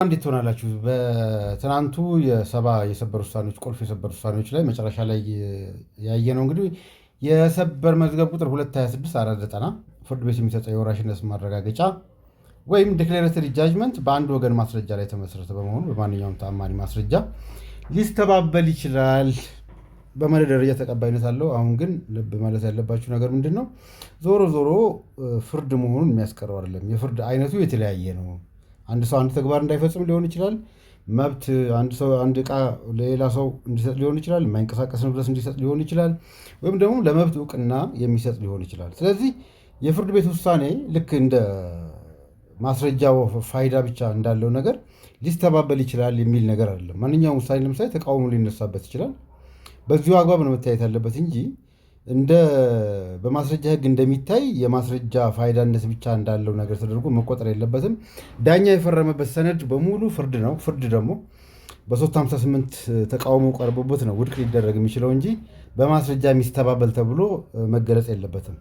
እንዴት ትሆናላችሁ? በትናንቱ የ70 የሰበር ውሳኔዎች፣ ቁልፍ የሰበር ውሳኔዎች ላይ መጨረሻ ላይ ያየነው እንግዲህ የሰበር መዝገብ ቁጥር 226490 ፍርድ ቤት የሚሰጠው የወራሽነት ማረጋገጫ ወይም declaratory judgment በአንድ ወገን ማስረጃ ላይ የተመሰረተ በመሆኑ በማንኛውም ተአማኒ ማስረጃ ሊስተባበል ይችላል። በመርህ ደረጃ ተቀባይነት አለው። አሁን ግን ልብ ማለት ያለባችሁ ነገር ምንድን ነው? ዞሮ ዞሮ ፍርድ መሆኑን የሚያስቀረው አይደለም። የፍርድ አይነቱ የተለያየ ነው። አንድ ሰው አንድ ተግባር እንዳይፈጽም ሊሆን ይችላል። መብት አንድ ሰው አንድ ዕቃ ለሌላ ሰው እንዲሰጥ ሊሆን ይችላል። የማይንቀሳቀስ ንብረት እንዲሰጥ ሊሆን ይችላል። ወይም ደግሞ ለመብት እውቅና የሚሰጥ ሊሆን ይችላል። ስለዚህ የፍርድ ቤት ውሳኔ ልክ እንደ ማስረጃው ፋይዳ ብቻ እንዳለው ነገር ሊስተባበል ይችላል የሚል ነገር አይደለም። ማንኛውም ውሳኔ ለምሳሌ ተቃውሞ ሊነሳበት ይችላል። በዚሁ አግባብ ነው መታየት ያለበት እንጂ እንደ በማስረጃ ሕግ እንደሚታይ የማስረጃ ፋይዳነት ብቻ እንዳለው ነገር ተደርጎ መቆጠር የለበትም። ዳኛ የፈረመበት ሰነድ በሙሉ ፍርድ ነው። ፍርድ ደግሞ በ358 ተቃውሞ ቀርቦበት ነው ውድቅ ሊደረግ የሚችለው እንጂ በማስረጃ የሚስተባበል ተብሎ መገለጽ የለበትም።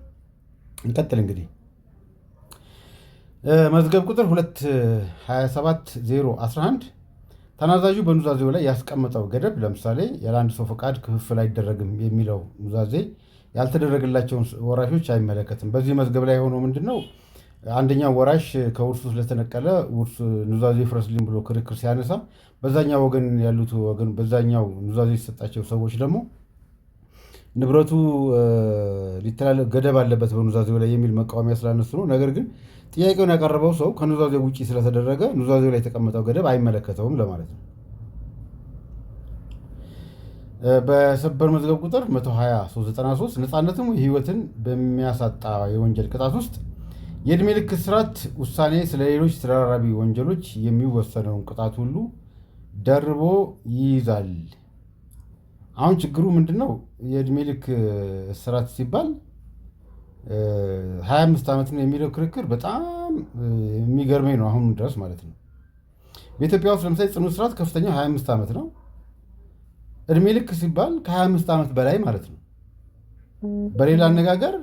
እንቀጥል እንግዲህ። መዝገብ ቁጥር 227011 ተናዛዡ በኑዛዜው ላይ ያስቀመጠው ገደብ፣ ለምሳሌ ያለ አንድ ሰው ፈቃድ ክፍፍል አይደረግም የሚለው ኑዛዜ ያልተደረገላቸውን ወራሾች አይመለከትም። በዚህ መዝገብ ላይ የሆነው ምንድን ነው? አንደኛው ወራሽ ከውርሱ ስለተነቀለ ውርስ ኑዛዜ ይፍረስልኝ ብሎ ክርክር ሲያነሳ በዛኛው ወገን ያሉት ወገን፣ በዛኛው ኑዛዜ የተሰጣቸው ሰዎች ደግሞ ንብረቱ ሊተላለፍ ገደብ አለበት በኑዛዜው ላይ የሚል መቃወሚያ ስላነሱ ነው። ነገር ግን ጥያቄውን ያቀረበው ሰው ከኑዛዜው ውጪ ስለተደረገ ኑዛዜው ላይ የተቀመጠው ገደብ አይመለከተውም ለማለት ነው። በሰበር መዝገብ ቁጥር 120393 ነፃነትም ሕይወትን በሚያሳጣ የወንጀል ቅጣት ውስጥ የእድሜ ልክ እስራት ውሳኔ ስለ ሌሎች ተደራራቢ ወንጀሎች የሚወሰነውን ቅጣት ሁሉ ደርቦ ይይዛል። አሁን ችግሩ ምንድን ነው? የእድሜ ልክ እስራት ሲባል 25 ዓመት ነው የሚለው ክርክር በጣም የሚገርመኝ ነው አሁን ድረስ ማለት ነው። በኢትዮጵያ ውስጥ ለምሳሌ ጽኑ እስራት ከፍተኛው 25 ዓመት ነው። እድሜ ልክ ሲባል ከ25 ዓመት በላይ ማለት ነው። በሌላ አነጋገር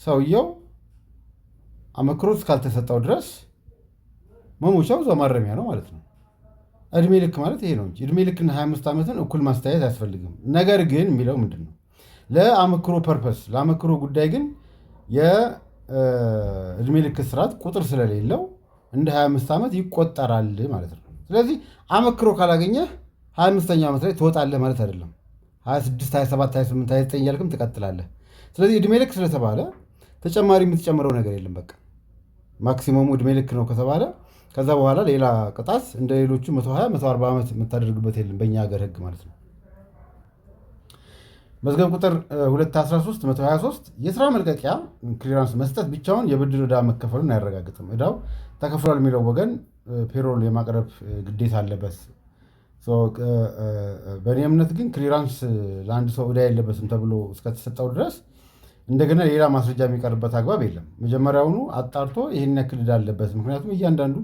ሰውየው አመክሮ እስካልተሰጠው ድረስ መሞቻው እዛው ማረሚያ ነው ማለት ነው። እድሜ ልክ ማለት ይሄ ነው እንጂ እድሜ ልክና 25 ዓመትን እኩል ማስተያየት አያስፈልግም። ነገር ግን የሚለው ምንድን ነው? ለአመክሮ purpose፣ ለአመክሮ ጉዳይ ግን የእድሜ ልክ እስራት ቁጥር ስለሌለው እንደ 25 ዓመት ይቆጠራል ማለት ነው። ስለዚህ አመክሮ ካላገኘህ 25ኛው ዓመት ላይ ትወጣለህ ማለት አይደለም። 26፣ 27፣ 28፣ 29 እያልክም ትቀጥላለህ። ስለዚህ እድሜ ልክ ስለተባለ ተጨማሪ የምትጨምረው ነገር የለም። በቃ maximum ኡ እድሜ ልክ ነው ከተባለ ከዛ በኋላ ሌላ ቅጣት እንደ ሌሎቹ 120፣ 140 ዓመት የምታደርግበት የለም በእኛ ሀገር ሕግ ማለት ነው። መዝገብ ቁጥር 213 123 የስራ መልቀቂያ clearance መስጠት ብቻውን የብድር ዕዳ መከፈሉን አያረጋግጥም። ዕዳው ተከፍሏል የሚለው ወገን payroll የማቅረብ ግዴታ አለበት። በእኔ እምነት ግን clearance ለአንድ ሰው ዕዳ የለበትም ተብሎ እስከተሰጠው ድረስ እንደገና ሌላ ማስረጃ የሚቀርብበት አግባብ የለም። መጀመሪያውኑ አጣርቶ ይህን ያክል ዕዳ አለበት። ምክንያቱም እያንዳንዱ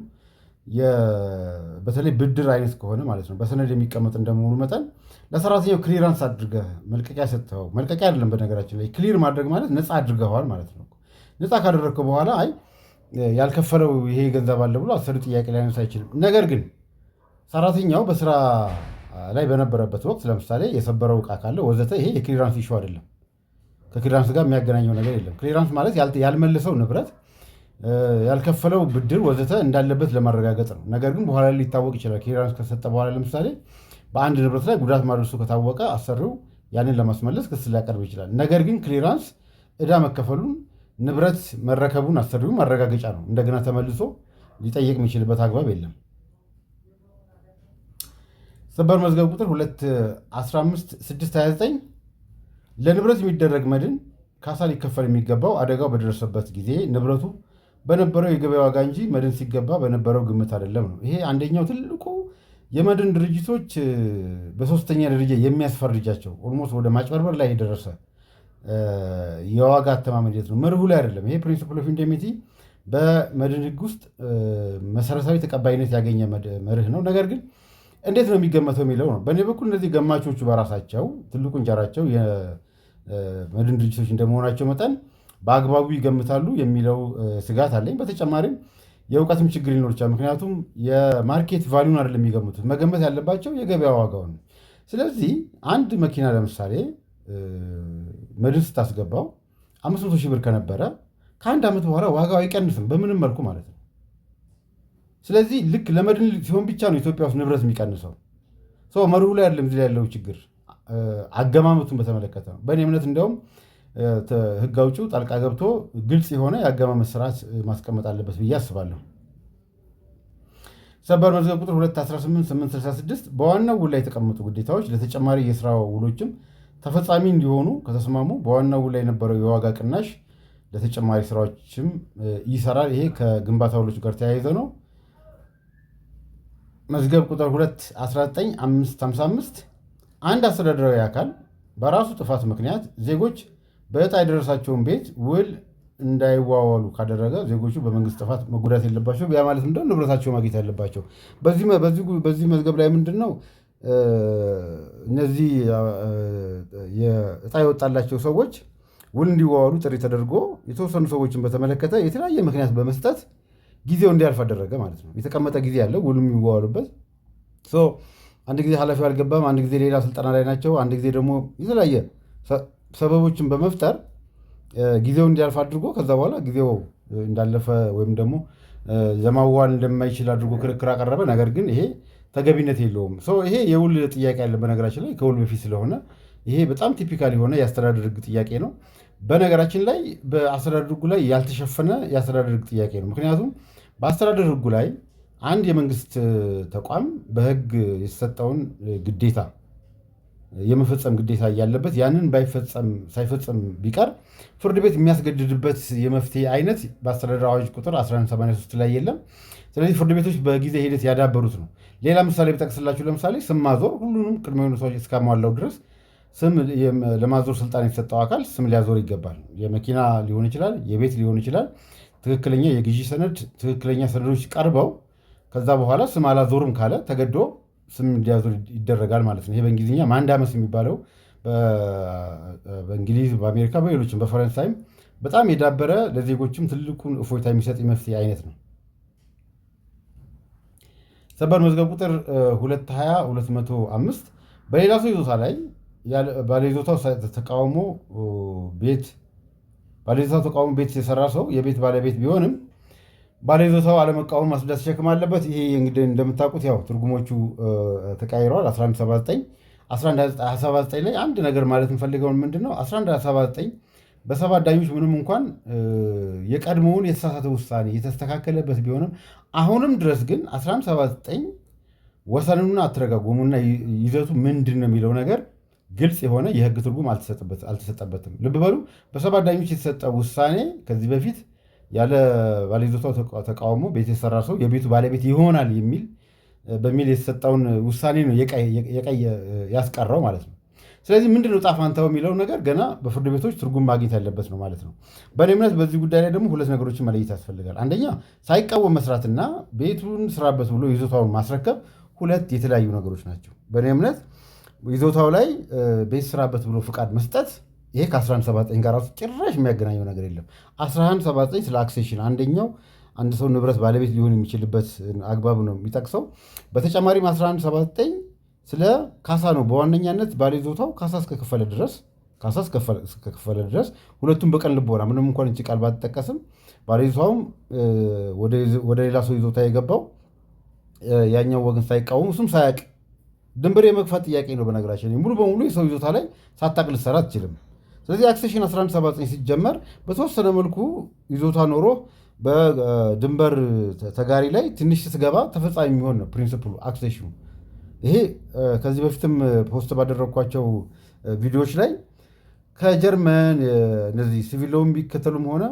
በተለይ ብድር አይነት ከሆነ ማለት ነው በሰነድ የሚቀመጥ እንደመሆኑ መጠን ለሰራተኛው clearance አድርገህ መልቀቂያ ሰጥተኸው፣ መልቀቂያ አይደለም በነገራችን ላይ፣ clear ማድረግ ማለት ነፃ አድርገኸዋል ማለት ነው። ነፃ ካደረግከው በኋላ አይ ያልከፈለው ይሄ ገንዘብ አለ ብሎ አሰሪ ጥያቄ ሊያነሳ አይችልም። ነገር ግን ሰራተኛው በስራ ላይ በነበረበት ወቅት ለምሳሌ የሰበረው ዕቃ ካለ ወዘተ ይሄ የ clearance issue አይደለም። ከ clearance ጋር የሚያገናኘው ነገር የለም። Clearance ማለት ያልመለሰው ንብረት፣ ያልከፈለው ብድር ወዘተ እንዳለበት ለማረጋገጥ ነው። ነገር ግን በኋላ ሊታወቅ ይችላል። Clearance ከሰጠ በኋላ ለምሳሌ በአንድ ንብረት ላይ ጉዳት ማድረሱ ከታወቀ አሰሪው ያንን ለማስመለስ ክስ ሊያቀርብ ይችላል። ነገር ግን clearance ዕዳ መከፈሉን፣ ንብረት መረከቡን አሰሪው ማረጋገጫ ነው። እንደገና ተመልሶ ሊጠየቅ የሚችልበት አግባብ የለም። ሰበር መዝገብ ቁጥር 215629 ለንብረት የሚደረግ መድን ካሳ ሊከፈል የሚገባው አደጋው በደረሰበት ጊዜ ንብረቱ በነበረው የገበያ ዋጋ እንጂ መድን ሲገባ በነበረው ግምት አይደለም ነው። ይሄ አንደኛው ትልቁ የመድን ድርጅቶች በሶስተኛ ደረጃ የሚያስፈርጃቸው almost ወደ ማጭበርበር ላይ የደረሰ የዋጋ አተማመን ሂደት ነው። መርሁ ላይ አይደለም። ይሄ principle of indemnity በመድን ሕግ ውስጥ መሰረታዊ ተቀባይነት ያገኘ መርህ ነው። ነገር ግን እንዴት ነው የሚገመተው የሚለው ነው። በእኔ በኩል እነዚህ ገማቾቹ በራሳቸው ትልቁ እንጀራቸው የመድን ድርጅቶች እንደመሆናቸው መጠን በአግባቡ ይገምታሉ የሚለው ስጋት አለኝ። በተጨማሪም የእውቀትም ችግር ሊኖር ይችላል። ምክንያቱም የ market value ን አይደለም የሚገምቱት፣ መገመት ያለባቸው የገበያ ዋጋውን ነው። ስለዚህ አንድ መኪና ለምሳሌ መድን ስታስገባው 500,000 ብር ከነበረ ከአንድ ዓመት በኋላ ዋጋው አይቀንስም በምንም መልኩ ማለት ነው። ስለዚህ ልክ ለመድን ሲሆን ብቻ ነው ኢትዮጵያ ውስጥ ንብረት የሚቀንሰው። So መርሁ ላይ አይደለም እዚህ ላይ ያለው ችግር፣ አገማመቱን በተመለከተ ነው። በእኔ እምነት እንዲያውም ሕግ አውጪው ጣልቃ ገብቶ ግልጽ የሆነ የአገማመት ስርዓት ማስቀመጥ አለበት ብዬ አስባለሁ። ሰበር መዝገብ ቁጥር 218866 በዋናው ውል ላይ የተቀመጡ ግዴታዎች ለተጨማሪ የስራ ውሎችም ተፈጻሚ እንዲሆኑ ከተስማሙ በዋናው ውል ላይ የነበረው የዋጋ ቅናሽ ለተጨማሪ ስራዎችም ይሰራል። ይሄ ከግንባታ ውሎች ጋር ተያይዘ ነው። መዝገብ ቁጥር 219555 አንድ አስተዳደራዊ አካል በራሱ ጥፋት ምክንያት ዜጎች በዕጣ የደረሳቸውን ቤት ውል እንዳይዋዋሉ ካደረገ ዜጎቹ በመንግስት ጥፋት መጎዳት የለባቸው። ያ ማለት ምንድነው? ንብረታቸው ማግኘት ያለባቸው። በዚህ መዝገብ ላይ ምንድን ነው፣ እነዚህ ዕጣ የወጣላቸው ሰዎች ውል እንዲዋዋሉ ጥሪ ተደርጎ የተወሰኑ ሰዎችን በተመለከተ የተለያየ ምክንያት በመስጠት ጊዜው እንዲያልፍ አደረገ ማለት ነው። የተቀመጠ ጊዜ ያለው ውል የሚዋዋሉበት፣ አንድ ጊዜ ኃላፊው አልገባም፣ አንድ ጊዜ ሌላ ስልጠና ላይ ናቸው፣ አንድ ጊዜ ደግሞ የተለያየ ሰበቦችን በመፍጠር ጊዜው እንዲያልፍ አድርጎ ከዛ በኋላ ጊዜው እንዳለፈ ወይም ደግሞ ለማዋል እንደማይችል አድርጎ ክርክር አቀረበ። ነገር ግን ይሄ ተገቢነት የለውም። So ይሄ የውል ጥያቄ አለ። በነገራችን ላይ ከውል በፊት ስለሆነ ይሄ በጣም typical የሆነ የአስተዳደር ሕግ ጥያቄ ነው። በነገራችን ላይ በአስተዳደር ሕጉ ላይ ያልተሸፈነ የአስተዳደር ሕግ ጥያቄ ነው። ምክንያቱም በአስተዳደር ሕጉ ላይ አንድ የመንግስት ተቋም በሕግ የተሰጠውን ግዴታ የመፈጸም ግዴታ እያለበት ያንን ባይፈጸም፣ ሳይፈጽም ቢቀር ፍርድ ቤት የሚያስገድድበት የመፍትሄ አይነት በአስተዳደር አዋጅ ቁጥር 1183 ላይ የለም። ስለዚህ ፍርድ ቤቶች በጊዜ ሂደት ያዳበሩት ነው። ሌላ ምሳሌ ብጠቅስላችሁ ለምሳሌ ስም ማዞር ሁሉንም ቅድመ ሁኔታዎች እስካሟላው ድረስ ስም ለማዞር ስልጣን የተሰጠው አካል ስም ሊያዞር ይገባል። የመኪና ሊሆን ይችላል፣ የቤት ሊሆን ይችላል። ትክክለኛ የግዢ ሰነድ፣ ትክክለኛ ሰነዶች ቀርበው ከዛ በኋላ ስም አላዞርም ካለ ተገዶ ስም እንዲያዞር ይደረጋል ማለት ነው። ይሄ በእንግሊዝኛ mandamus የሚባለው በእንግሊዝ፣ በአሜሪካ፣ በሌሎችም በፈረንሳይም በጣም የዳበረ ለዜጎችም ትልቁን እፎይታ የሚሰጥ የመፍትሄ አይነት ነው። ሰበር መዝገብ ቁጥር 220205 በሌላ ሰው ይዞታ ላይ ባለይዞታው ተቃውሞ ቤት ባለይዞታው ተቃውሞ ቤት የሰራ ሰው የቤት ባለቤት ቢሆንም ባለይዞታው አለመቃወም ማስረዳት ሸክም አለበት። ይሄ እንግዲህ እንደምታውቁት ያው ትርጉሞቹ ተቀያይረዋል። 1179፣ 1179 ላይ አንድ ነገር ማለት የምፈልገውን ምንድን ነው፣ 1179 በሰባት ዳኞች ምንም እንኳን የቀድሞውን የተሳሳተ ውሳኔ የተስተካከለበት ቢሆንም አሁንም ድረስ ግን 1179 ወሰኑና አተረጓጎሙና ይዘቱ ምንድን ነው የሚለው ነገር ግልጽ የሆነ የህግ ትርጉም አልተሰጠበትም። ልብ በሉ፣ በሰባት ዳኞች የተሰጠ ውሳኔ ከዚህ በፊት ያለ ባለይዞታው ተቃውሞ ቤት የሰራ ሰው የቤቱ ባለቤት ይሆናል በሚል የተሰጠውን ውሳኔ ነው ያስቀረው ማለት ነው። ስለዚህ ምንድን ነው ዕጣ ፈንታው የሚለው ነገር ገና በፍርድ ቤቶች ትርጉም ማግኘት ያለበት ነው ማለት ነው። በእኔ እምነት በዚህ ጉዳይ ላይ ደግሞ ሁለት ነገሮችን መለየት ያስፈልጋል። አንደኛ ሳይቃወም መስራትና ቤቱን ስራበት ብሎ ይዞታውን ማስረከብ ሁለት የተለያዩ ነገሮች ናቸው። በእኔ እምነት ይዞታው ላይ ቤት ስራበት ብሎ ፍቃድ መስጠት ይሄ ከ1179 ጋር ራሱ ጭራሽ የሚያገናኘው ነገር የለም። 1179 ስለ accession አንደኛው አንድ ሰው ንብረት ባለቤት ሊሆን የሚችልበት አግባብ ነው የሚጠቅሰው። በተጨማሪም 1179 ስለ ካሳ ነው። በዋነኛነት ባለይዞታው ካሳ እስከከፈለ ድረስ ሁለቱም በቅን ልቦና ምንም እንኳን እቺ ቃል ባትጠቀስም ባለይዞታውም ወደ ሌላ ሰው ይዞታ የገባው ያኛው ወገን ሳይቃወም እሱም ሳያቅ ድንበር የመግፋት ጥያቄ ነው። በነገራችን ሙሉ በሙሉ የሰው ይዞታ ላይ ሳታቅ ልትሰራ አትችልም። ስለዚህ accession 1179 ሲጀመር በተወሰነ መልኩ ይዞታ ኖሮ በድንበር ተጋሪ ላይ ትንሽ ስትገባ ተፈጻሚ የሚሆን ነው principle ኡ accession ኑ። ይሄ ከዚህ በፊትም post ባደረግኳቸው ቪዲዮዎች ላይ ከጀርመን እነዚህ civil law የሚከተሉም ሆነ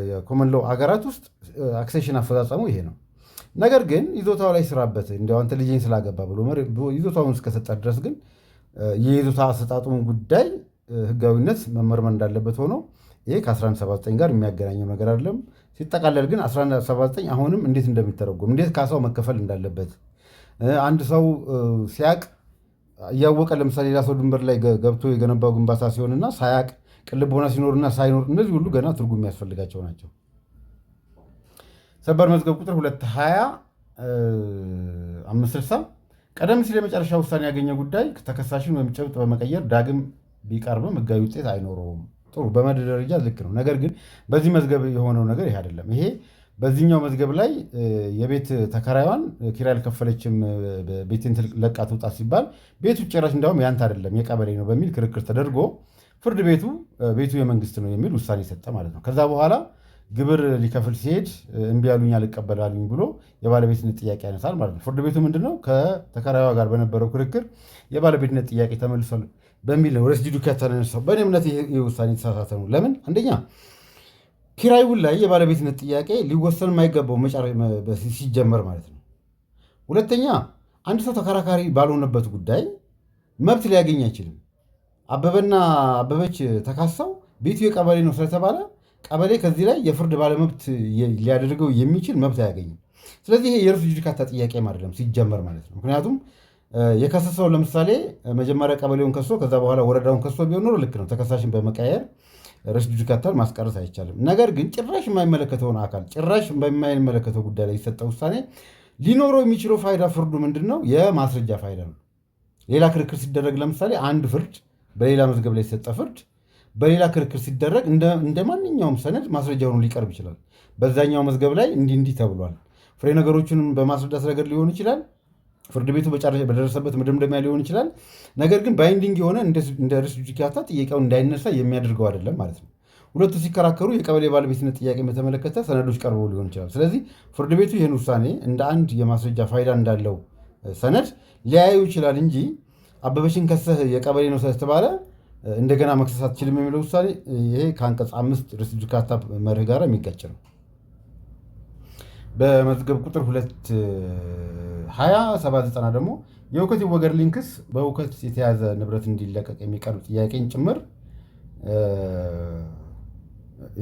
የ common law አገራት ውስጥ accession አፈጻጸሙ ይሄ ነው። ነገር ግን ይዞታው ላይ ስራበት እንዲያው አንተ ልጄን ስላገባ ብሎ ይዞታውን እስከሰጠ ድረስ ግን የይዞታ አሰጣጡን ጉዳይ ህጋዊነት መመርመር እንዳለበት ሆኖ ይሄ ከ1179 ጋር የሚያገናኘው ነገር አይደለም። ሲጠቃለል ግን 1179 አሁንም እንዴት እንደሚተረጎም፣ እንዴት ካሳው መከፈል እንዳለበት፣ አንድ ሰው ሲያቅ እያወቀ ለምሳሌ ሌላ ሰው ድንበር ላይ ገብቶ የገነባው ግንባታ ሲሆንና ሳያቅ፣ ቅን ልቦና ሲኖርና ሳይኖር እነዚህ ሁሉ ገና ትርጉም የሚያስፈልጋቸው ናቸው። ሰበር መዝገብ ቁጥር 220 560 ቀደም ሲል የመጨረሻ ውሳኔ ያገኘ ጉዳይ ተከሳሽን ወይም ጭብጥ በመቀየር ዳግም ቢቀርብም ሕጋዊ ውጤት አይኖረውም። ጥሩ፣ በመርህ ደረጃ ልክ ነው። ነገር ግን በዚህ መዝገብ የሆነው ነገር ይሄ አይደለም። ይሄ በዚህኛው መዝገብ ላይ የቤት ተከራይዋን ኪራይ አልከፈለችም፣ ቤቴን ለቃ ትውጣ ሲባል ቤቱ ጭራሽ እንዲያውም ያንተ አይደለም የቀበሌ ነው በሚል ክርክር ተደርጎ ፍርድ ቤቱ ቤቱ የመንግስት ነው የሚል ውሳኔ ሰጠ ማለት ነው። ከዛ በኋላ ግብር ሊከፍል ሲሄድ እምቢ ያሉኝ አልቀበላሉኝ ብሎ የባለቤትነት ጥያቄ ያነሳል ማለት ነው። ፍርድ ቤቱ ምንድነው ከተከራይዋ ጋር በነበረው ክርክር የባለቤትነት ጥያቄ ተመልሷል በሚል ነው res judicata ያነሳው። በእኔ እምነት ይህ ውሳኔ የተሳሳተ ነው። ለምን? አንደኛ ኪራይ ውል ላይ የባለቤትነት ጥያቄ ሊወሰን የማይገባው ሲጀመር ማለት ነው። ሁለተኛ አንድ ሰው ተከራካሪ ባልሆነበት ጉዳይ መብት ሊያገኝ አይችልም። አበበና አበበች ተካሰው ቤቱ የቀበሌ ነው ስለተባለ ቀበሌ ከዚህ ላይ የፍርድ ባለመብት ሊያደርገው የሚችል መብት አያገኝም። ስለዚህ ይሄ የ res judicata ጥያቄም አይደለም ሲጀመር ማለት ነው። ምክንያቱም የከሰሰው ለምሳሌ መጀመሪያ ቀበሌውን ከሶ ከዛ በኋላ ወረዳውን ከሶ ቢሆን ኖሮ ልክ ነው። ተከሳሽን በመቀየር res judicata ን ማስቀረት አይቻልም። ነገር ግን ጭራሽ የማይመለከተውን አካል ጭራሽ በማይመለከተው ጉዳይ ላይ የሰጠ ውሳኔ ሊኖረው የሚችለው ፋይዳ ፍርዱ ምንድን ነው? የማስረጃ ፋይዳ ነው። ሌላ ክርክር ሲደረግ ለምሳሌ አንድ ፍርድ በሌላ መዝገብ ላይ የተሰጠ ፍርድ በሌላ ክርክር ሲደረግ እንደ ማንኛውም ሰነድ ማስረጃ ሆኖ ሊቀርብ ይችላል። በዛኛው መዝገብ ላይ እንዲህ እንዲህ ተብሏል። ፍሬ ነገሮቹንም በማስረዳት ረገድ ሊሆን ይችላል። ፍርድ ቤቱ በደረሰበት መደምደሚያ ሊሆን ይችላል። ነገር ግን binding የሆነ እንደ res judicata ጥያቄው እንዳይነሳ የሚያደርገው አይደለም ማለት ነው። ሁለቱ ሲከራከሩ የቀበሌ ባለቤትነት ጥያቄ በተመለከተ ሰነዶች ቀርበው ሊሆን ይችላል። ስለዚህ ፍርድ ቤቱ ይህን ውሳኔ እንደ አንድ የማስረጃ ፋይዳ እንዳለው ሰነድ ሊያዩ ይችላል እንጂ አበበችን ከሰህ የቀበሌ ነው ስለተባለ እንደገና መክሰስ አትችልም የሚለው ውሳኔ ይሄ ከአንቀጽ 5 res judicata መርህ ጋር የሚጋጭ ነው። በመዝገብ ቁጥር 2 20 790 ደግሞ የሁከት ይወገድልኝ ክስ በሁከት የተያዘ ንብረት እንዲለቀቅ የሚቀርብ ጥያቄን ጭምር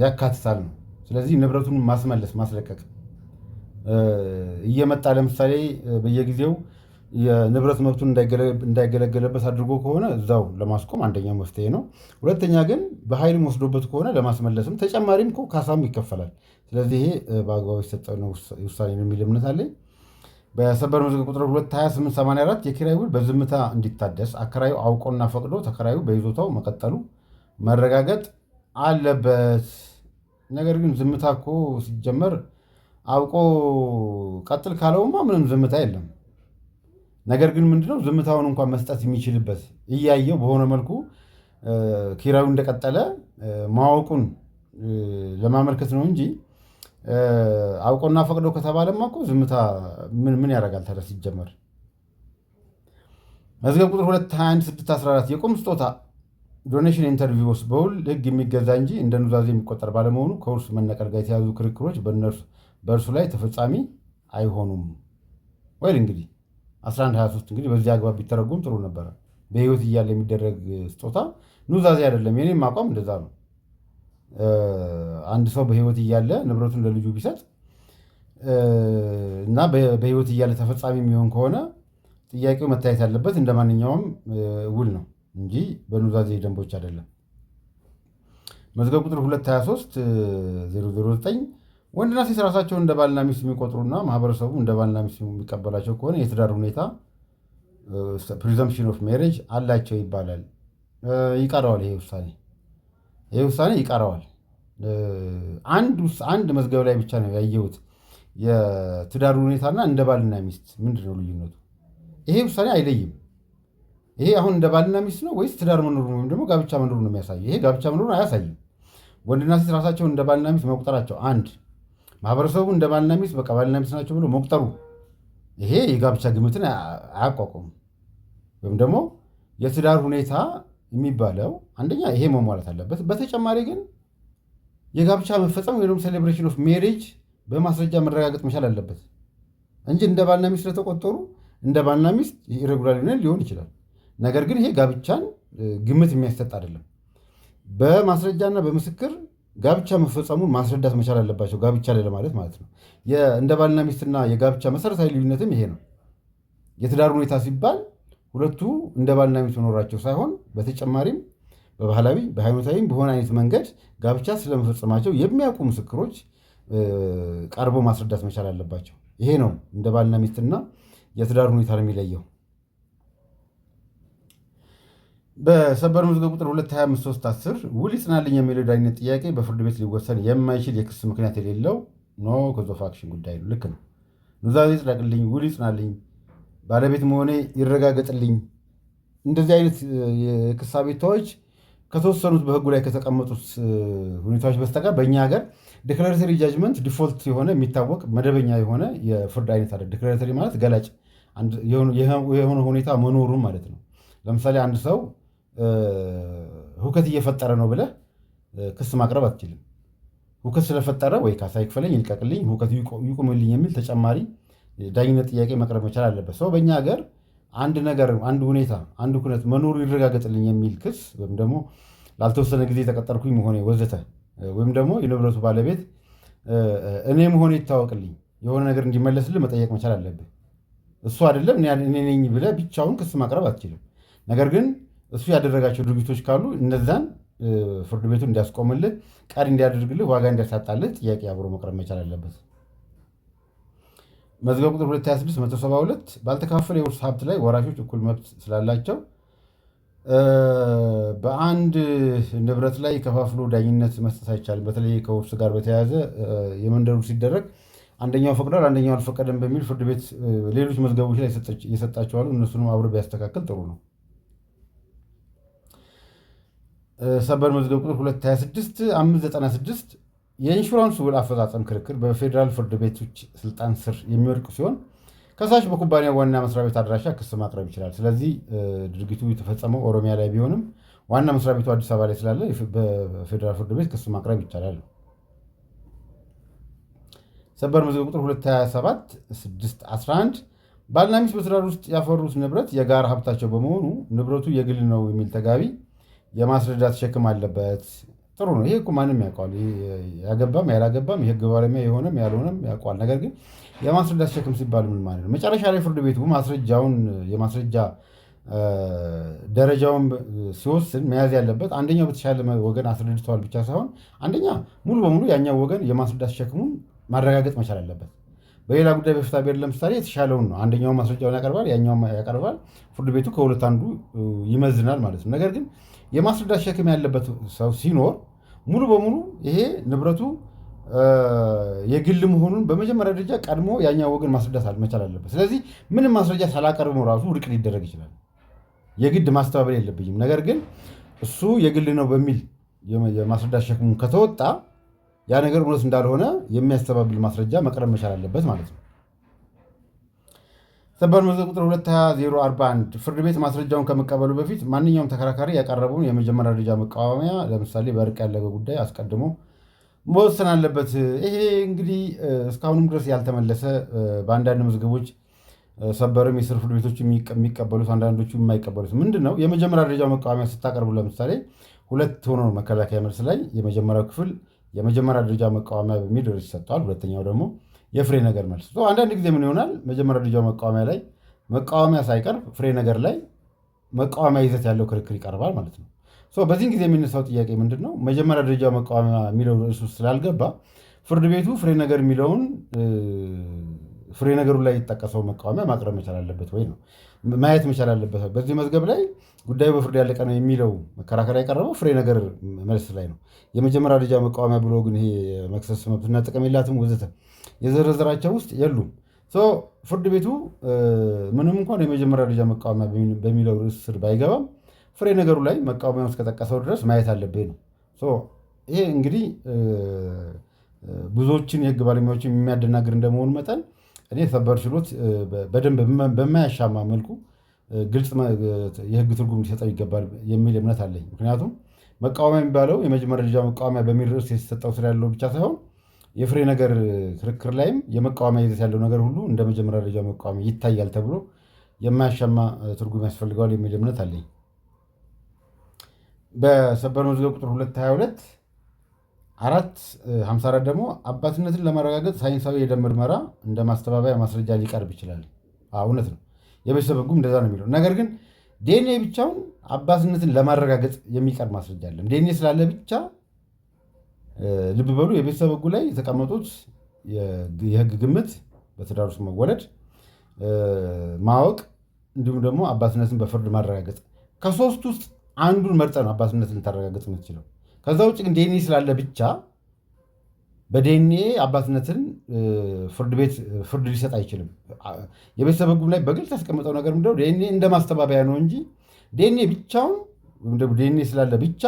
ያካትታል ነው። ስለዚህ ንብረቱን ማስመለስ ማስለቀቅ እየመጣ ለምሳሌ በየጊዜው የንብረት መብቱን እንዳይገለገልበት አድርጎ ከሆነ እዛው ለማስቆም አንደኛው መፍትሄ ነው። ሁለተኛ ግን በኃይልም ወስዶበት ከሆነ ለማስመለስም ተጨማሪም እኮ ካሳም ይከፈላል። ስለዚህ ይሄ በአግባቡ የተሰጠ ውሳኔ ነው የሚል እምነት አለኝ። በሰበር መዝገብ ቁጥር 22884 የኪራይ ውል በዝምታ እንዲታደስ አከራዩ አውቆና ፈቅዶ ተከራዩ በይዞታው መቀጠሉ መረጋገጥ አለበት። ነገር ግን ዝምታ እኮ ሲጀመር አውቆ ቀጥል ካለውማ ምንም ዝምታ የለም። ነገር ግን ምንድነው ዝምታውን እንኳን መስጠት የሚችልበት እያየው በሆነ መልኩ ኪራዩ እንደቀጠለ ማወቁን ለማመልከት ነው እንጂ አውቆና ፈቅዶ ከተባለማ እኮ ዝምታ ምን ምን ያደርጋል ታዲያ ሲጀመር። መዝገብ ቁጥር 221614 የቁም ስጦታ donation inter vivos በውል ሕግ የሚገዛ እንጂ እንደ ኑዛዜ የሚቆጠር ባለመሆኑ ከውርስ መነቀል ጋር የተያዙ ክርክሮች በእርሱ ላይ ተፈጻሚ አይሆኑም። ወይ እንግዲህ 1123 እንግዲህ በዚህ አግባብ ቢተረጎም ጥሩ ነበረ። በህይወት እያለ የሚደረግ ስጦታ ኑዛዜ አይደለም። የኔም አቋም እንደዛ ነው። አንድ ሰው በህይወት እያለ ንብረቱን ለልጁ ቢሰጥ እና በህይወት እያለ ተፈጻሚ የሚሆን ከሆነ ጥያቄው መታየት ያለበት እንደ ማንኛውም ውል ነው እንጂ በኑዛዜ ደንቦች አይደለም። መዝገብ ቁጥር 223009 ወንድና ሴት ራሳቸውን እንደ ባልና ሚስት የሚቆጥሩና ማህበረሰቡ እንደ ባልና ሚስት የሚቀበላቸው ከሆነ የትዳር ሁኔታ presumption of marriage አላቸው ይባላል። ይቀረዋል። ይሄ ውሳኔ ይቀረዋል። አንድ መዝገብ ላይ ብቻ ነው ያየሁት የትዳር ሁኔታና እንደ ባልና ሚስት ምንድን ነው ልዩነቱ? ይሄ ውሳኔ አይለይም። ይሄ አሁን እንደ ባልና ሚስት ነው ወይስ ትዳር መኖሩን ወይም ደግሞ ጋብቻ መኖሩን ነው የሚያሳየው? ይሄ ጋብቻ መኖሩን አያሳይም። ወንድና ሴት ራሳቸውን እንደ ባልና ሚስት መቁጠራቸው አንድ፣ ማህበረሰቡ እንደ ባልና ሚስት በቃ ባልና ሚስት ናቸው ብሎ መቁጠሩ ይሄ የጋብቻ ግምትን አያቋቁምም። ወይም ደግሞ የትዳር ሁኔታ የሚባለው አንደኛ ይሄ መሟላት አለበት። በተጨማሪ ግን የጋብቻ መፈጸም ወይም ደግሞ celebration of marriage በማስረጃ መረጋገጥ መቻል አለበት እንጂ እንደ ባልና ሚስት ስለተቆጠሩ እንደ ባልና ሚስት irregular ሊሆን ይችላል። ነገር ግን ይሄ ጋብቻን ግምት የሚያሰጥ አይደለም። በማስረጃና በምስክር ጋብቻ መፈጸሙን ማስረዳት መቻል አለባቸው። ጋብቻ ላይ ለማለት ማለት ነው። እንደ ባልና ሚስትና የጋብቻ መሰረታዊ ልዩነትም ይሄ ነው። የትዳር ሁኔታ ሲባል ሁለቱ እንደ ባልና ሚስት መኖራቸው ሳይሆን በተጨማሪም በባህላዊ በሃይማኖታዊም በሆነ አይነት መንገድ ጋብቻ ስለመፈጸማቸው የሚያውቁ ምስክሮች ቀርቦ ማስረዳት መቻል አለባቸው። ይሄ ነው እንደ ባልና ሚስትና የትዳር ሁኔታ ነው የሚለየው። በሰበር መዝገብ ቁጥር 225310 ውል ይጽናልኝ የሚለው ዳኝነት ጥያቄ በፍርድ ቤት ሊወሰን የማይችል የክስ ምክንያት የሌለው no cause of action ጉዳይ ነው። ልክ ነው። ኑዛዜ ይጽደቅልኝ፣ ውል ይጽናልኝ፣ ባለቤት መሆኔ ይረጋገጥልኝ፣ እንደዚህ አይነት የክስ አቤቱታዎች ከተወሰኑት በህጉ ላይ ከተቀመጡት ሁኔታዎች በስተቀር በእኛ ሀገር declaratory judgment default የሆነ የሚታወቅ መደበኛ የሆነ የፍርድ አይነት አለ። Declaratory ማለት ገላጭ የሆነ ሁኔታ መኖሩን ማለት ነው። ለምሳሌ አንድ ሰው ሁከት እየፈጠረ ነው ብለህ ክስ ማቅረብ አትችልም። ሁከት ስለፈጠረ ወይ ካሳ ይክፈለኝ፣ ይልቀቅልኝ፣ ሁከቱ ይቁምልኝ የሚል ተጨማሪ ዳኝነት ጥያቄ መቅረብ መቻል አለበት። So በእኛ ሀገር አንድ ነገር፣ አንድ ሁኔታ፣ አንድ ኩነት መኖሩ ይረጋገጥልኝ የሚል ክስ ወይም ደግሞ ላልተወሰነ ጊዜ የተቀጠርኩኝ መሆኔ ወዘተ ወይም ደግሞ የንብረቱ ባለቤት እኔ መሆኔ ይታወቅልኝ፣ የሆነ ነገር እንዲመለስልህ መጠየቅ መቻል አለብህ። እሱ አይደለም እኔ ነኝ ብለህ ብቻውን ክስ ማቅረብ አትችልም። ነገር ግን እሱ ያደረጋቸው ድርጊቶች ካሉ እነዛን ፍርድ ቤቱ እንዲያስቆምልህ፣ ቀሪ እንዲያደርግልህ፣ ዋጋ እንዲያሳጣልህ ጥያቄ አብሮ መቅረብ መቻል አለበት። መዝገብ ቁጥር 226172 ባልተከፋፈለ የውርስ ሀብት ላይ ወራሾች እኩል መብት ስላላቸው በአንድ ንብረት ላይ ከፋፍሎ ዳኝነት መስጠት አይቻልም። በተለይ ከውርስ ጋር በተያያዘ የመንደሩ ሲደረግ አንደኛው ፈቅዷል፣ አንደኛው አልፈቀደም በሚል ፍርድ ቤት ሌሎች መዝገቦች ላይ የሰጣቸው አሉ። እነሱንም አብሮ ቢያስተካክል ጥሩ ነው። ሰበር መዝገብ ቁጥር 226596 የኢንሹራንስ ውል አፈጻጸም ክርክር በፌዴራል ፍርድ ቤቶች ስልጣን ስር የሚወድቅ ሲሆን ከሳሽ በኩባንያው ዋና መስሪያ ቤት አድራሻ ክስ ማቅረብ ይችላል። ስለዚህ ድርጊቱ የተፈጸመው ኦሮሚያ ላይ ቢሆንም ዋና መስሪያ ቤቱ አዲስ አበባ ላይ ስላለ በፌዴራል ፍርድ ቤት ክስ ማቅረብ ይቻላል። ሰበር መዝገብ ቁጥር 227611 ባልና ሚስት በትዳር ውስጥ ያፈሩት ንብረት የጋራ ሀብታቸው በመሆኑ ንብረቱ የግል ነው የሚል ተጋቢ የማስረዳት ሸክም አለበት። ጥሩ ነው። ይሄ እኮ ማንም ያውቀዋል። ያገባም ያላገባም የህግ ባለሙያ የሆነም ያልሆነም ያውቀዋል። ነገር ግን የማስረዳት ሸክም ሲባል ምን ማለት ነው? መጨረሻ ላይ ፍርድ ቤቱ ማስረጃውን የማስረጃ ደረጃውን ሲወስን መያዝ ያለበት አንደኛው በተሻለ ወገን አስረድተዋል ብቻ ሳይሆን አንደኛ ሙሉ በሙሉ ያኛው ወገን የማስረዳት ሸክሙን ማረጋገጥ መቻል አለበት። በሌላ ጉዳይ በፍትሐ ብሔር ለምሳሌ የተሻለውን ነው። አንደኛው ማስረጃውን ያቀርባል፣ ያኛው ያቀርባል። ፍርድ ቤቱ ከሁለት አንዱ ይመዝናል ማለት ነው። ነገር ግን የማስረዳት ሸክም ያለበት ሰው ሲኖር ሙሉ በሙሉ ይሄ ንብረቱ የግል መሆኑን በመጀመሪያ ደረጃ ቀድሞ ያኛው ወገን ማስረዳት መቻል አለበት። ስለዚህ ምንም ማስረጃ ሳላቀርብ ራሱ ውድቅ ሊደረግ ይችላል። የግድ ማስተባበል የለብኝም። ነገር ግን እሱ የግል ነው በሚል የማስረዳት ሸክሙን ከተወጣ ያ ነገር እውነት እንዳልሆነ የሚያስተባብል ማስረጃ መቅረብ መቻል አለበት ማለት ነው። ሰበር መዝገብ ቁጥር 22041 ፍርድ ቤት ማስረጃውን ከመቀበሉ በፊት ማንኛውም ተከራካሪ ያቀረበውን የመጀመሪያ ደረጃ መቃወሚያ ለምሳሌ በእርቅ ያለቀ ጉዳይ አስቀድሞ መወሰን አለበት። ይሄ እንግዲህ እስካሁንም ድረስ ያልተመለሰ በአንዳንድ መዝገቦች ሰበርም የስር ፍርድ ቤቶች የሚቀበሉት አንዳንዶቹ የማይቀበሉት ምንድን ነው? የመጀመሪያ ደረጃ መቃወሚያ ስታቀርቡ ለምሳሌ ሁለት ሆኖ ነው መከላከያ መልስ ላይ የመጀመሪያው ክፍል የመጀመሪያ ደረጃ መቃወሚያ በሚል ርዕስ ይሰጠዋል። ሁለተኛው ደግሞ የፍሬ ነገር መልስ። አንዳንድ ጊዜ ምን ይሆናል? መጀመሪያ ደረጃ መቃወሚያ ላይ መቃወሚያ ሳይቀርብ ፍሬ ነገር ላይ መቃወሚያ ይዘት ያለው ክርክር ይቀርባል ማለት ነው። በዚህን ጊዜ የሚነሳው ጥያቄ ምንድን ነው? መጀመሪያ ደረጃ መቃወሚያ የሚለው ርዕስ ውስጥ ስላልገባ ፍርድ ቤቱ ፍሬ ነገር የሚለውን ፍሬ ነገሩ ላይ የተጠቀሰው መቃወሚያ ማቅረብ መቻል አለበት ወይ ነው ማየት መቻል አለበት። በዚህ መዝገብ ላይ ጉዳዩ በፍርድ ያለቀ ነው የሚለው መከራከሪያ የቀረበው ፍሬ ነገር መልስ ላይ ነው። የመጀመሪያ ደረጃ መቃወሚያ ብሎ ግን ይሄ መክሰስ መብትና ጥቅም የላትም ወዘተ የዘረዘራቸው ውስጥ የሉም። ፍርድ ቤቱ ምንም እንኳን የመጀመሪያ ደረጃ መቃወሚያ በሚለው ርዕስ ስር ባይገባም ፍሬ ነገሩ ላይ መቃወሚያውን እስከጠቀሰው ድረስ ማየት አለብህ ነው። ይሄ እንግዲህ ብዙዎችን የህግ ባለሙያዎችን የሚያደናግር እንደመሆኑ መጠን እኔ ሰበር ችሎት በደንብ በማያሻማ መልኩ ግልጽ የህግ ትርጉም ሊሰጠው ይገባል የሚል እምነት አለኝ። ምክንያቱም መቃወሚያ የሚባለው የመጀመሪያ ደረጃ መቃወሚያ በሚል ርዕስ የተሰጠው ስር ያለው ብቻ ሳይሆን የፍሬ ነገር ክርክር ላይም የመቃወሚያ ይዘት ያለው ነገር ሁሉ እንደ መጀመሪያ ደረጃ መቃወሚያ ይታያል ተብሎ የማያሻማ ትርጉም ያስፈልገዋል የሚል እምነት አለኝ። በሰበር መዝገብ ቁጥር 222 454 ደግሞ አባትነትን ለማረጋገጥ ሳይንሳዊ የደም ምርመራ እንደ ማስተባበያ ማስረጃ ሊቀርብ ይችላል። እውነት ነው። የቤተሰብ ሕጉም እንደዛ ነው የሚለው። ነገር ግን ዲኤንኤ ብቻውን አባትነትን ለማረጋገጥ የሚቀርብ ማስረጃ አለም። ዲኤንኤ ስላለ ብቻ ልብ በሉ፣ የቤተሰብ ሕጉ ላይ የተቀመጡት የህግ ግምት፣ በትዳር ውስጥ መወለድ፣ ማወቅ፣ እንዲሁም ደግሞ አባትነትን በፍርድ ማረጋገጥ፣ ከሶስቱ ውስጥ አንዱን መርጠህ ነው አባትነትን ልታረጋግጥ የምትችለው። ከዛ ውጭ ግን ዲኤንኤ ስላለ ብቻ በዲኤንኤ አባትነትን ፍርድ ቤት ፍርድ ሊሰጥ አይችልም። የቤተሰብ ሕጉም ላይ በግልጽ ያስቀመጠው ነገር ምንድነው? ዲኤንኤ እንደ ማስተባበያ ነው እንጂ ዲኤንኤ ብቻውን ወይም ደግሞ ዲኤንኤ ስላለ ብቻ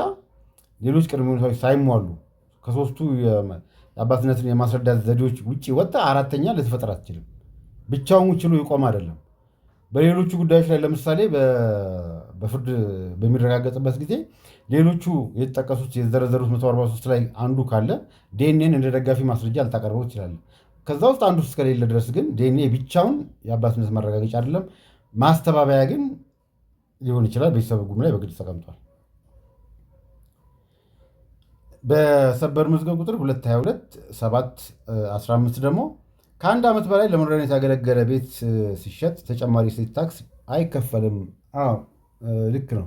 ሌሎች ቅድመ ሁኔታዎች ሳይሟሉ ከሶስቱ የአባትነትን የማስረዳት ዘዴዎች ውጭ ወጣ አራተኛ ልትፈጥር አትችልም። ብቻውን ችሎ ይቆም አይደለም። በሌሎቹ ጉዳዮች ላይ ለምሳሌ በፍርድ በሚረጋገጥበት ጊዜ ሌሎቹ የተጠቀሱት የተዘረዘሩት 143 ላይ አንዱ ካለ ዲኤንኤን እንደ ደጋፊ ማስረጃ ልታቀርበው ትችላለህ። ከዛ ውስጥ አንዱ እስከሌለ ድረስ ግን ዲኤንኤ ብቻውን የአባትነት ማረጋገጫ አይደለም። ማስተባበያ ግን ሊሆን ይችላል። ቤተሰብ ሕጉም ላይ በግልጽ ተቀምጧል። በሰበር መዝገብ ቁጥር 222 7 15 ደግሞ ከ1 ዓመት በላይ ለመኖሪያነት ያገለገለ ቤት ሲሸጥ ተጨማሪ እሴት ታክስ አይከፈልም። አዎ፣ ልክ ነው።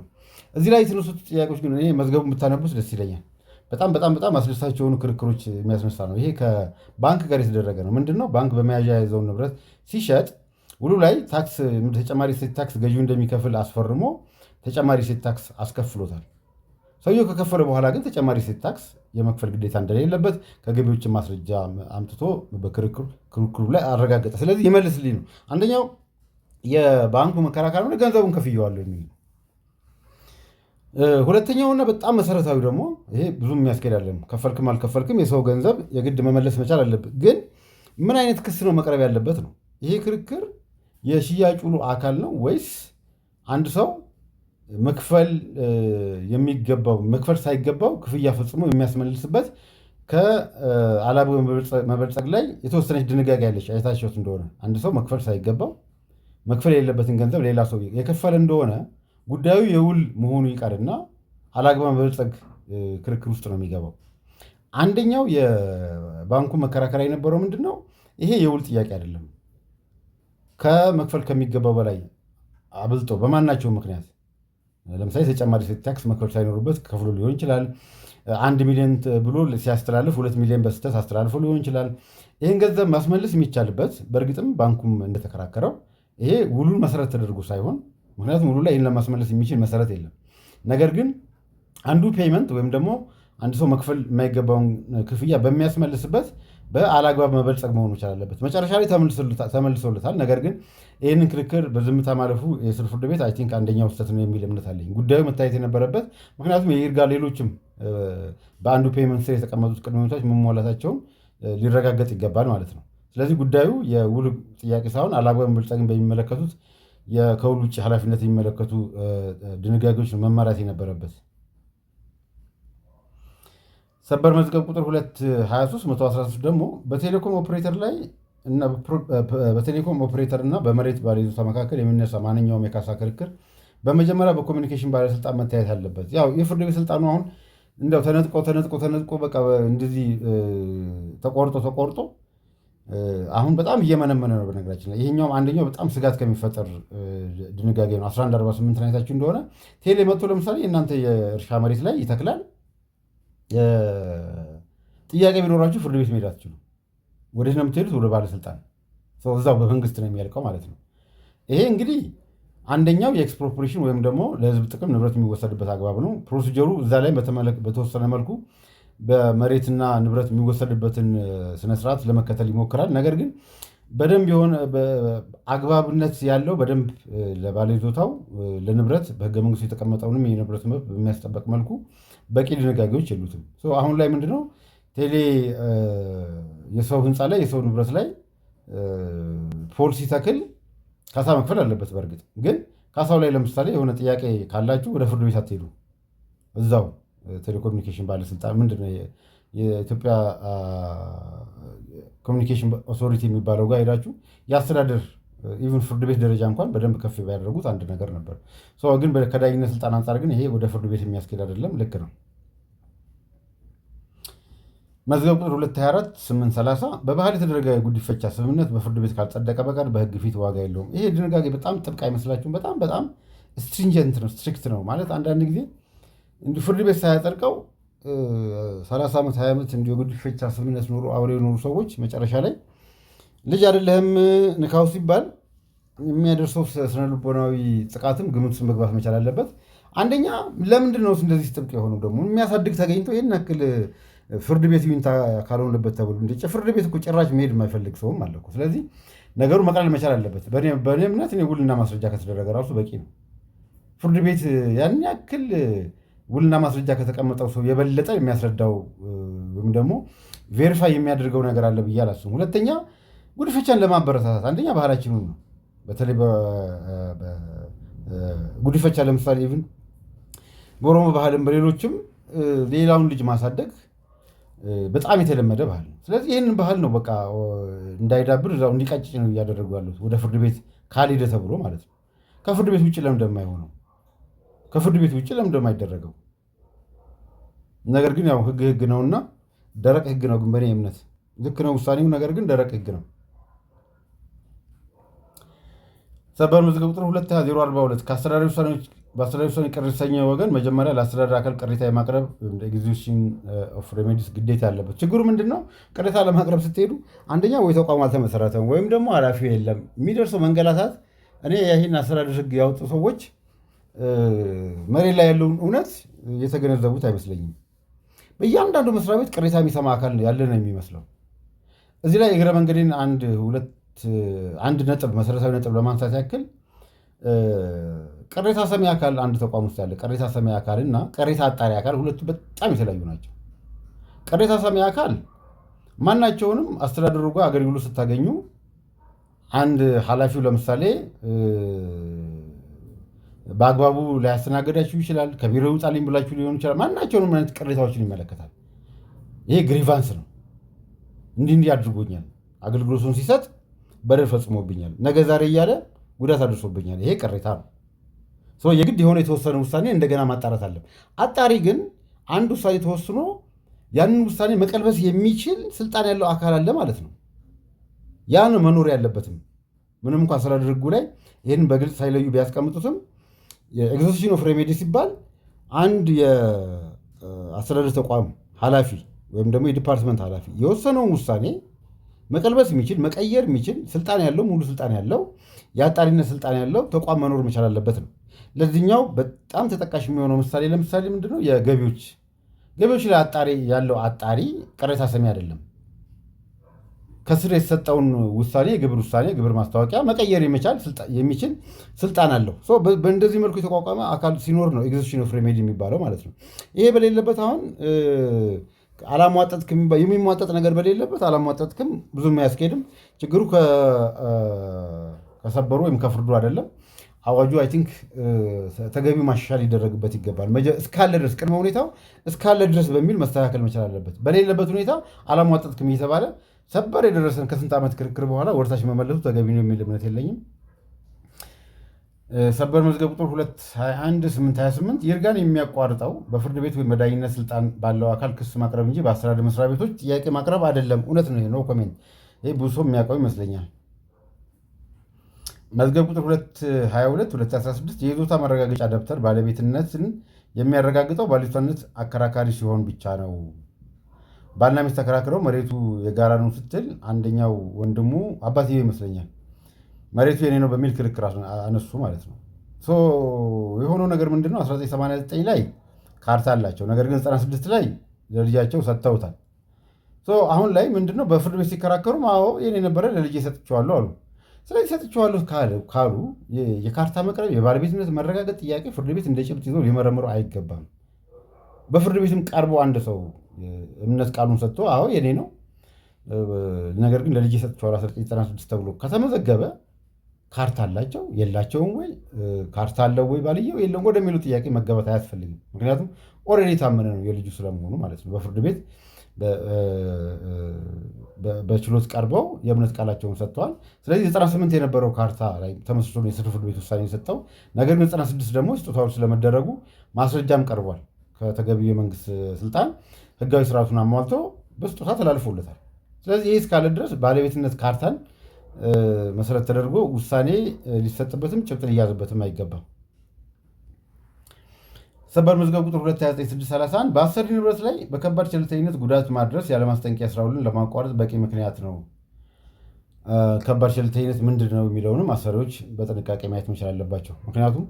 እዚህ ላይ የተነሱት ጥያቄዎች ግን እኔ መዝገቡን ብታነቡት ደስ ይለኛል። በጣም በጣም በጣም አስደሳች የሆኑ ክርክሮች የሚያስነሳ ነው። ይሄ ከባንክ ጋር የተደረገ ነው። ምንድን ነው? ባንክ በመያዣ የያዘውን ንብረት ሲሸጥ ውሉ ላይ ታክስ ተጨማሪ እሴት ታክስ ገዢው እንደሚከፍል አስፈርሞ ተጨማሪ እሴት ታክስ አስከፍሎታል። ሰውየው ከከፈለ በኋላ ግን ተጨማሪ እሴት ታክስ የመክፈል ግዴታ እንደሌለበት ከገቢዎች ማስረጃ አምጥቶ በክርክሩ ላይ አረጋገጠ። ስለዚህ ይመልስልኝ ነው። አንደኛው የባንኩ መከራከሪያ ነው፣ ገንዘቡን ከፍየዋለሁ የሚል ነው። ሁለተኛውና በጣም መሰረታዊ ደግሞ ይሄ ብዙም የሚያስኬድ አይደለም። ከፈልክም አልከፈልክም የሰው ገንዘብ የግድ መመለስ መቻል አለብህ። ግን ምን አይነት ክስ ነው መቅረብ ያለበት ነው። ይሄ ክርክር የሽያጭ ውሉ አካል ነው ወይስ አንድ ሰው መክፈል የሚገባው መክፈል ሳይገባው ክፍያ ፈጽሞ የሚያስመልስበት ከአላግባብ መበልጸግ ላይ የተወሰነች ድንጋጌ ያለች አይታችሁት እንደሆነ አንድ ሰው መክፈል ሳይገባው መክፈል የሌለበትን ገንዘብ ሌላ ሰው የከፈለ እንደሆነ ጉዳዩ የውል መሆኑ ይቀርና አላግባብ መበልጸግ ክርክር ውስጥ ነው የሚገባው። አንደኛው የባንኩ መከራከሪያ የነበረው ምንድን ነው? ይሄ የውል ጥያቄ አይደለም። ከመክፈል ከሚገባው በላይ አብልጦ በማናቸው ምክንያት፣ ለምሳሌ ተጨማሪ እሴት ታክስ መክፈል ሳይኖርበት ከፍሎ ሊሆን ይችላል። 1 ሚሊዮን ብሎ ሲያስተላልፍ 2 ሚሊዮን በስህተት አስተላልፎ ሊሆን ይችላል። ይህን ገንዘብ ማስመለስ የሚቻልበት በእርግጥም ባንኩም እንደተከራከረው ይሄ ውሉን መሰረት ተደርጎ ሳይሆን፣ ምክንያቱም ውሉ ላይ ይህን ለማስመለስ የሚችል መሰረት የለም። ነገር ግን undue payment ወይም ደግሞ አንድ ሰው መክፈል የማይገባውን ክፍያ በሚያስመልስበት በአላግባብ መበልጸግ መሆኑ መቻል አለበት። መጨረሻ ላይ ተመልሶለታል። ነገር ግን ይህንን ክርክር በዝምታ ማለፉ የስር ፍርድ ቤት I think አንደኛው ስህተት ነው የሚል እምነት አለኝ። ጉዳዩ መታየት የነበረበት ምክንያቱም የይርጋ ሌሎችም በ undue payment ስር የተቀመጡት ቅድመ ሁኔታዎች መሟላታቸውን ሊረጋገጥ ይገባል ማለት ነው። ስለዚህ ጉዳዩ የውል ጥያቄ ሳይሆን አላግባብ መበልጸግን በሚመለከቱት ከውል ውጭ ኃላፊነት የሚመለከቱ ድንጋጌዎች ነው መመራት የነበረበት። ሰበር መዝገብ ቁጥር 223 113 ደግሞ በቴሌኮም ኦፕሬተር ላይ እና በቴሌኮም ኦፕሬተር እና በመሬት ባለይዞታ መካከል የሚነሳ ማንኛውም የካሳ ክርክር በመጀመሪያ በኮሚኒኬሽን ባለስልጣን መታየት አለበት። ያው የፍርድ ቤት ስልጣኑ አሁን እንደው ተነጥቆ ተነጥቆ ተነጥቆ በቃ እንደዚህ ተቆርጦ ተቆርጦ አሁን በጣም እየመነመነ ነው። በነገራችን ላይ ይሄኛውም አንደኛው በጣም ስጋት ከሚፈጠር ድንጋጌ ነው። 1148 አይታችሁ እንደሆነ ቴሌ መጥቶ ለምሳሌ የእናንተ የእርሻ መሬት ላይ ይተክላል። ጥያቄ ቢኖራችሁ ፍርድ ቤት መሄድ አትችሉም። ወዴት ነው የምትሄዱት? ወደ ባለስልጣን። እዛው በመንግስት ነው የሚያልቀው ማለት ነው። ይሄ እንግዲህ አንደኛው የ expropriation ወይም ደግሞ ለህዝብ ጥቅም ንብረት የሚወሰድበት አግባብ ነው። Procedure ኡ እዛ ላይ በተወሰነ መልኩ በመሬትና ንብረት የሚወሰድበትን ስነስርዓት ለመከተል ይሞክራል። ነገር ግን በደንብ የሆነ አግባብነት ያለው በደንብ ለባለይዞታው ለንብረት በህገ መንግስቱ የተቀመጠውንም የንብረት መብት በሚያስጠበቅ መልኩ በቂ ድንጋጌዎች የሉትም። አሁን ላይ ምንድነው? ቴሌ የሰው ህንፃ ላይ የሰው ንብረት ላይ pole ሲተክል ካሳ መክፈል አለበት። በእርግጥ ግን ካሳው ላይ ለምሳሌ የሆነ ጥያቄ ካላችሁ ወደ ፍርድ ቤት አትሄዱ። እዛው ቴሌኮሙኒኬሽን ባለስልጣን ምንድነው የኢትዮጵያ communication authority የሚባለው ጋር ሄዳችሁ የአስተዳደር even ፍርድ ቤት ደረጃ እንኳን በደንብ ከፍ ቢያደርጉት አንድ ነገር ነበር። ግን ከዳኝነት ስልጣን አንጻር ግን ይሄ ወደ ፍርድ ቤት የሚያስኬድ አይደለም። ልክ ነው። መዝገብ ቁጥር 224 830 በባህል የተደረገ ጉዲፈቻ ስምምነት በፍርድ ቤት ካልጸደቀ በቀር በሕግ ፊት ዋጋ የለውም። ይሄ ድንጋጌ በጣም ጥብቅ አይመስላችሁም? በጣም በጣም stringent ነው፣ strict ነው ማለት አንዳንድ ጊዜ እንዲህ ፍርድ ቤት ሳያጸድቀው 30 ዓመት፣ 20 ዓመት እንዲሁ የጉዲፈቻ ስምምነት ኖሮ አብረው የኖሩ ሰዎች መጨረሻ ላይ ልጅ አይደለህም ንካው ሲባል የሚያደርሰው ስነልቦናዊ ጥቃትም ግምት ውስጥ መግባት መቻል አለበት። አንደኛ ለምንድን ነው እንደዚህ ጥብቅ የሆነው? ደግሞ የሚያሳድግ ተገኝቶ ይህን ያክል ፍርድ ቤት ይሁንታ ካልሆነበት ተብሎ እንደ ፍርድ ቤት እኮ ጭራሽ መሄድ የማይፈልግ ሰውም አለ እኮ። ስለዚህ ነገሩ መቅለል መቻል አለበት። በእኔ እምነት እኔ ውልና ማስረጃ ከተደረገ ራሱ በቂ ነው። ፍርድ ቤት ያን ያክል ውልና ማስረጃ ከተቀመጠው ሰው የበለጠ የሚያስረዳው ወይም ደግሞ verify የሚያደርገው ነገር አለ ብዬ አላስብም። ሁለተኛ ጉዲፈቻን ለማበረታታት አንደኛ ባህላችን ነው። በተለይ ጉዲፈቻ ለምሳሌ even በኦሮሞ ባህልም በሌሎችም ሌላውን ልጅ ማሳደግ በጣም የተለመደ ባህል ነው። ስለዚህ ይህንን ባህል ነው በቃ እንዳይዳብር እዛው እንዲቀጭጭ ነው እያደረጉ ያሉት፣ ወደ ፍርድ ቤት ካልሄደ ተብሎ ማለት ነው። ከፍርድ ቤት ውጭ ለምን እንደማይሆነው፣ ከፍርድ ቤት ውጭ ለምን እንደማይደረገው? ነገር ግን ያው ህግ ህግ ነውና ደረቅ ህግ ነው። ግን በእኔ እምነት ልክ ነው ውሳኔው፣ ነገር ግን ደረቅ ህግ ነው። ሰበር መዝገብ ቁጥር 2042 ከአስተዳደር ውሳኔዎች በአስተዳደር ውሳኔ ቅር የተሰኘ ወገን መጀመሪያ ለአስተዳደር አካል ቅሬታ የማቅረብ exhaustion of remedies ግዴታ ያለበት። ችግሩ ምንድን ነው? ቅሬታ ለማቅረብ ስትሄዱ አንደኛ ወይ ተቋም አልተመሰረተም ወይም ደግሞ ኃላፊው የለም። የሚደርሰው መንገላታት፣ እኔ ይህን አስተዳደር ህግ ያወጡ ሰዎች መሬት ላይ ያለውን እውነት የተገነዘቡት አይመስለኝም። በእያንዳንዱ መስሪያ ቤት ቅሬታ የሚሰማ አካል ያለ ነው የሚመስለው። እዚህ ላይ እግረ መንገዴን አንድ ሁለት አንድ ነጥብ፣ መሰረታዊ ነጥብ ለማንሳት ያክል፣ ቅሬታ ሰሚ አካል፣ አንድ ተቋም ውስጥ ያለ ቅሬታ ሰሚ አካል እና ቅሬታ አጣሪ አካል ሁለቱ በጣም የተለያዩ ናቸው። ቅሬታ ሰሚ አካል ማናቸውንም አስተዳደሩ ጋር አገልግሎት ስታገኙ አንድ ኃላፊው ለምሳሌ በአግባቡ ላያስተናገዳችሁ ይችላል። ከቢሮ ይውጣልኝ ብላችሁ ሊሆን ይችላል። ማናቸውንም አይነት ቅሬታዎችን ይመለከታል። ይሄ grievance ነው። እንዲህ እንዲህ አድርጎኛል፣ አገልግሎቱን ሲሰጥ በደል ፈጽሞብኛል፣ ነገ ዛሬ እያለ ጉዳት አድርሶብኛል። ይሄ ቅሬታ ነው። የግድ የሆነ የተወሰነ ውሳኔ እንደገና ማጣራት አለ። አጣሪ ግን አንድ ውሳኔ ተወስኖ ያንን ውሳኔ መቀልበስ የሚችል ስልጣን ያለው አካል አለ ማለት ነው። ያ ነው መኖር ያለበትም። ምንም እንኳ አስተዳደር ሕጉ ላይ ይህንን በግልጽ ሳይለዩ ቢያስቀምጡትም exhaustion of remedy ሲባል አንድ የአስተዳደር ተቋም ኃላፊ ወይም ደግሞ የ department ኃላፊ የወሰነውን ውሳኔ መቀልበስ የሚችል፣ መቀየር የሚችል ስልጣን ያለው፣ ሙሉ ስልጣን ያለው፣ የአጣሪነት ስልጣን ያለው ተቋም መኖር መቻል አለበት ነው። ለዚህኛው በጣም ተጠቃሽ የሚሆነው ምሳሌ ለምሳሌ ምንድነው? የገቢዎች፣ ገቢዎች ላይ አጣሪ ያለው አጣሪ ቅሬታ ሰሚ አይደለም። ከስር የተሰጠውን ውሳኔ፣ የግብር ውሳኔ፣ ግብር ማስታወቂያ መቀየር የሚችል ስልጣን አለው። በእንደዚህ መልኩ የተቋቋመ አካል ሲኖር ነው exhaustion of remedy የሚባለው ማለት ነው። ይሄ በሌለበት አሁን አላሟጠጥክም፣ የሚሟጠጥ ነገር በሌለበት አላሟጠጥክም ብዙም አያስኬድም። ችግሩ ከሰበሩ ወይም ከፍርዱ አይደለም። አዋጁ I think ተገቢ ማሻሻል ሊደረግበት ይገባል። እስካለ ድረስ፣ ቅድመ ሁኔታው እስካለ ድረስ በሚል መስተካከል መቻል አለበት። በሌለበት ሁኔታ አላሟጠጥክም እየተባለ ሰበር የደረሰን ከስንት ዓመት ክርክር በኋላ ወደታች መመለሱ ተገቢ ነው የሚል እምነት የለኝም። ሰበር መዝገብ ቁጥር 221 828 ይርጋን የሚያቋርጠው በፍርድ ቤት ወይም በዳኝነት ስልጣን ባለው አካል ክስ ማቅረብ እንጂ በአስተዳደር መስሪያ ቤቶች ጥያቄ ማቅረብ አይደለም። እውነት ነው። No comment። ይህ ብዙ ሰው የሚያውቀው ይመስለኛል። መዝገብ ቁጥር 222 2016 የይዞታ ማረጋገጫ ደብተር ባለቤትነትን የሚያረጋግጠው ባለይዞታነት አከራካሪ ሲሆን ብቻ ነው። ባልና ሚስት ተከራክረው መሬቱ የጋራ ነው ስትል አንደኛው ወንድሙ፣ አባትየው ይመስለኛል፣ መሬቱ የኔ ነው በሚል ክርክር አነሱ ማለት ነው። የሆነው ነገር ምንድነው? 1989 ላይ ካርታ አላቸው። ነገር ግን 96 ላይ ለልጃቸው ሰጥተውታል። አሁን ላይ ምንድነው? በፍርድ ቤት ሲከራከሩ አዎ የኔ ነበረ፣ ለልጄ ሰጥቼዋለሁ አሉ። ስለዚህ ሰጥቼዋለሁ ካሉ የካርታ መቅረብ የባለቤትነት መረጋገጥ ጥያቄ ፍርድ ቤት እንደ ጭብጥ ይዞ ሊመረምረው አይገባም። በፍርድ ቤትም ቀርቦ አንድ ሰው እምነት ቃሉን ሰጥቶ አዎ የኔ ነው፣ ነገር ግን ለልጄ ሰጥቼዋለሁ 1996 ተብሎ ከተመዘገበ ካርታ አላቸው የላቸውም ወይ፣ ካርታ አለው ወይ ባልየው የለውም ወደሚሉ ጥያቄ መገባት አያስፈልግም። ምክንያቱም already የታመነ ነው የልጁ ስለመሆኑ ማለት ነው። በፍርድ ቤት በችሎት ቀርበው የእምነት ቃላቸውን ሰጥተዋል። ስለዚህ 98 የነበረው ካርታ ላይ ተመስርቶ ነው የስር ፍርድ ቤት ውሳኔ የሰጠው። ነገር ግን 96 ደግሞ ስጦታዎች ስለመደረጉ ማስረጃም ቀርቧል። ከተገቢው የመንግስት ስልጣን ህጋዊ ስርዓቱን አሟልቶ በስጦታ ተላልፎለታል። ስለዚህ ይህ እስካለ ድረስ ባለቤትነት ካርታን መሰረት ተደርጎ ውሳኔ ሊሰጥበትም ጭብጥ ሊያዝበትም አይገባም። ሰበር መዝገብ ቁጥር 229631 በአሰሪ ንብረት ላይ በከባድ ቸልተኝነት ጉዳት ማድረስ ያለማስጠንቀቂያ ስራ ውልን ለማቋረጥ በቂ ምክንያት ነው። ከባድ ቸልተኝነት ምንድን ነው የሚለውንም አሰሪዎች በጥንቃቄ ማየት መቻል አለባቸው። ምክንያቱም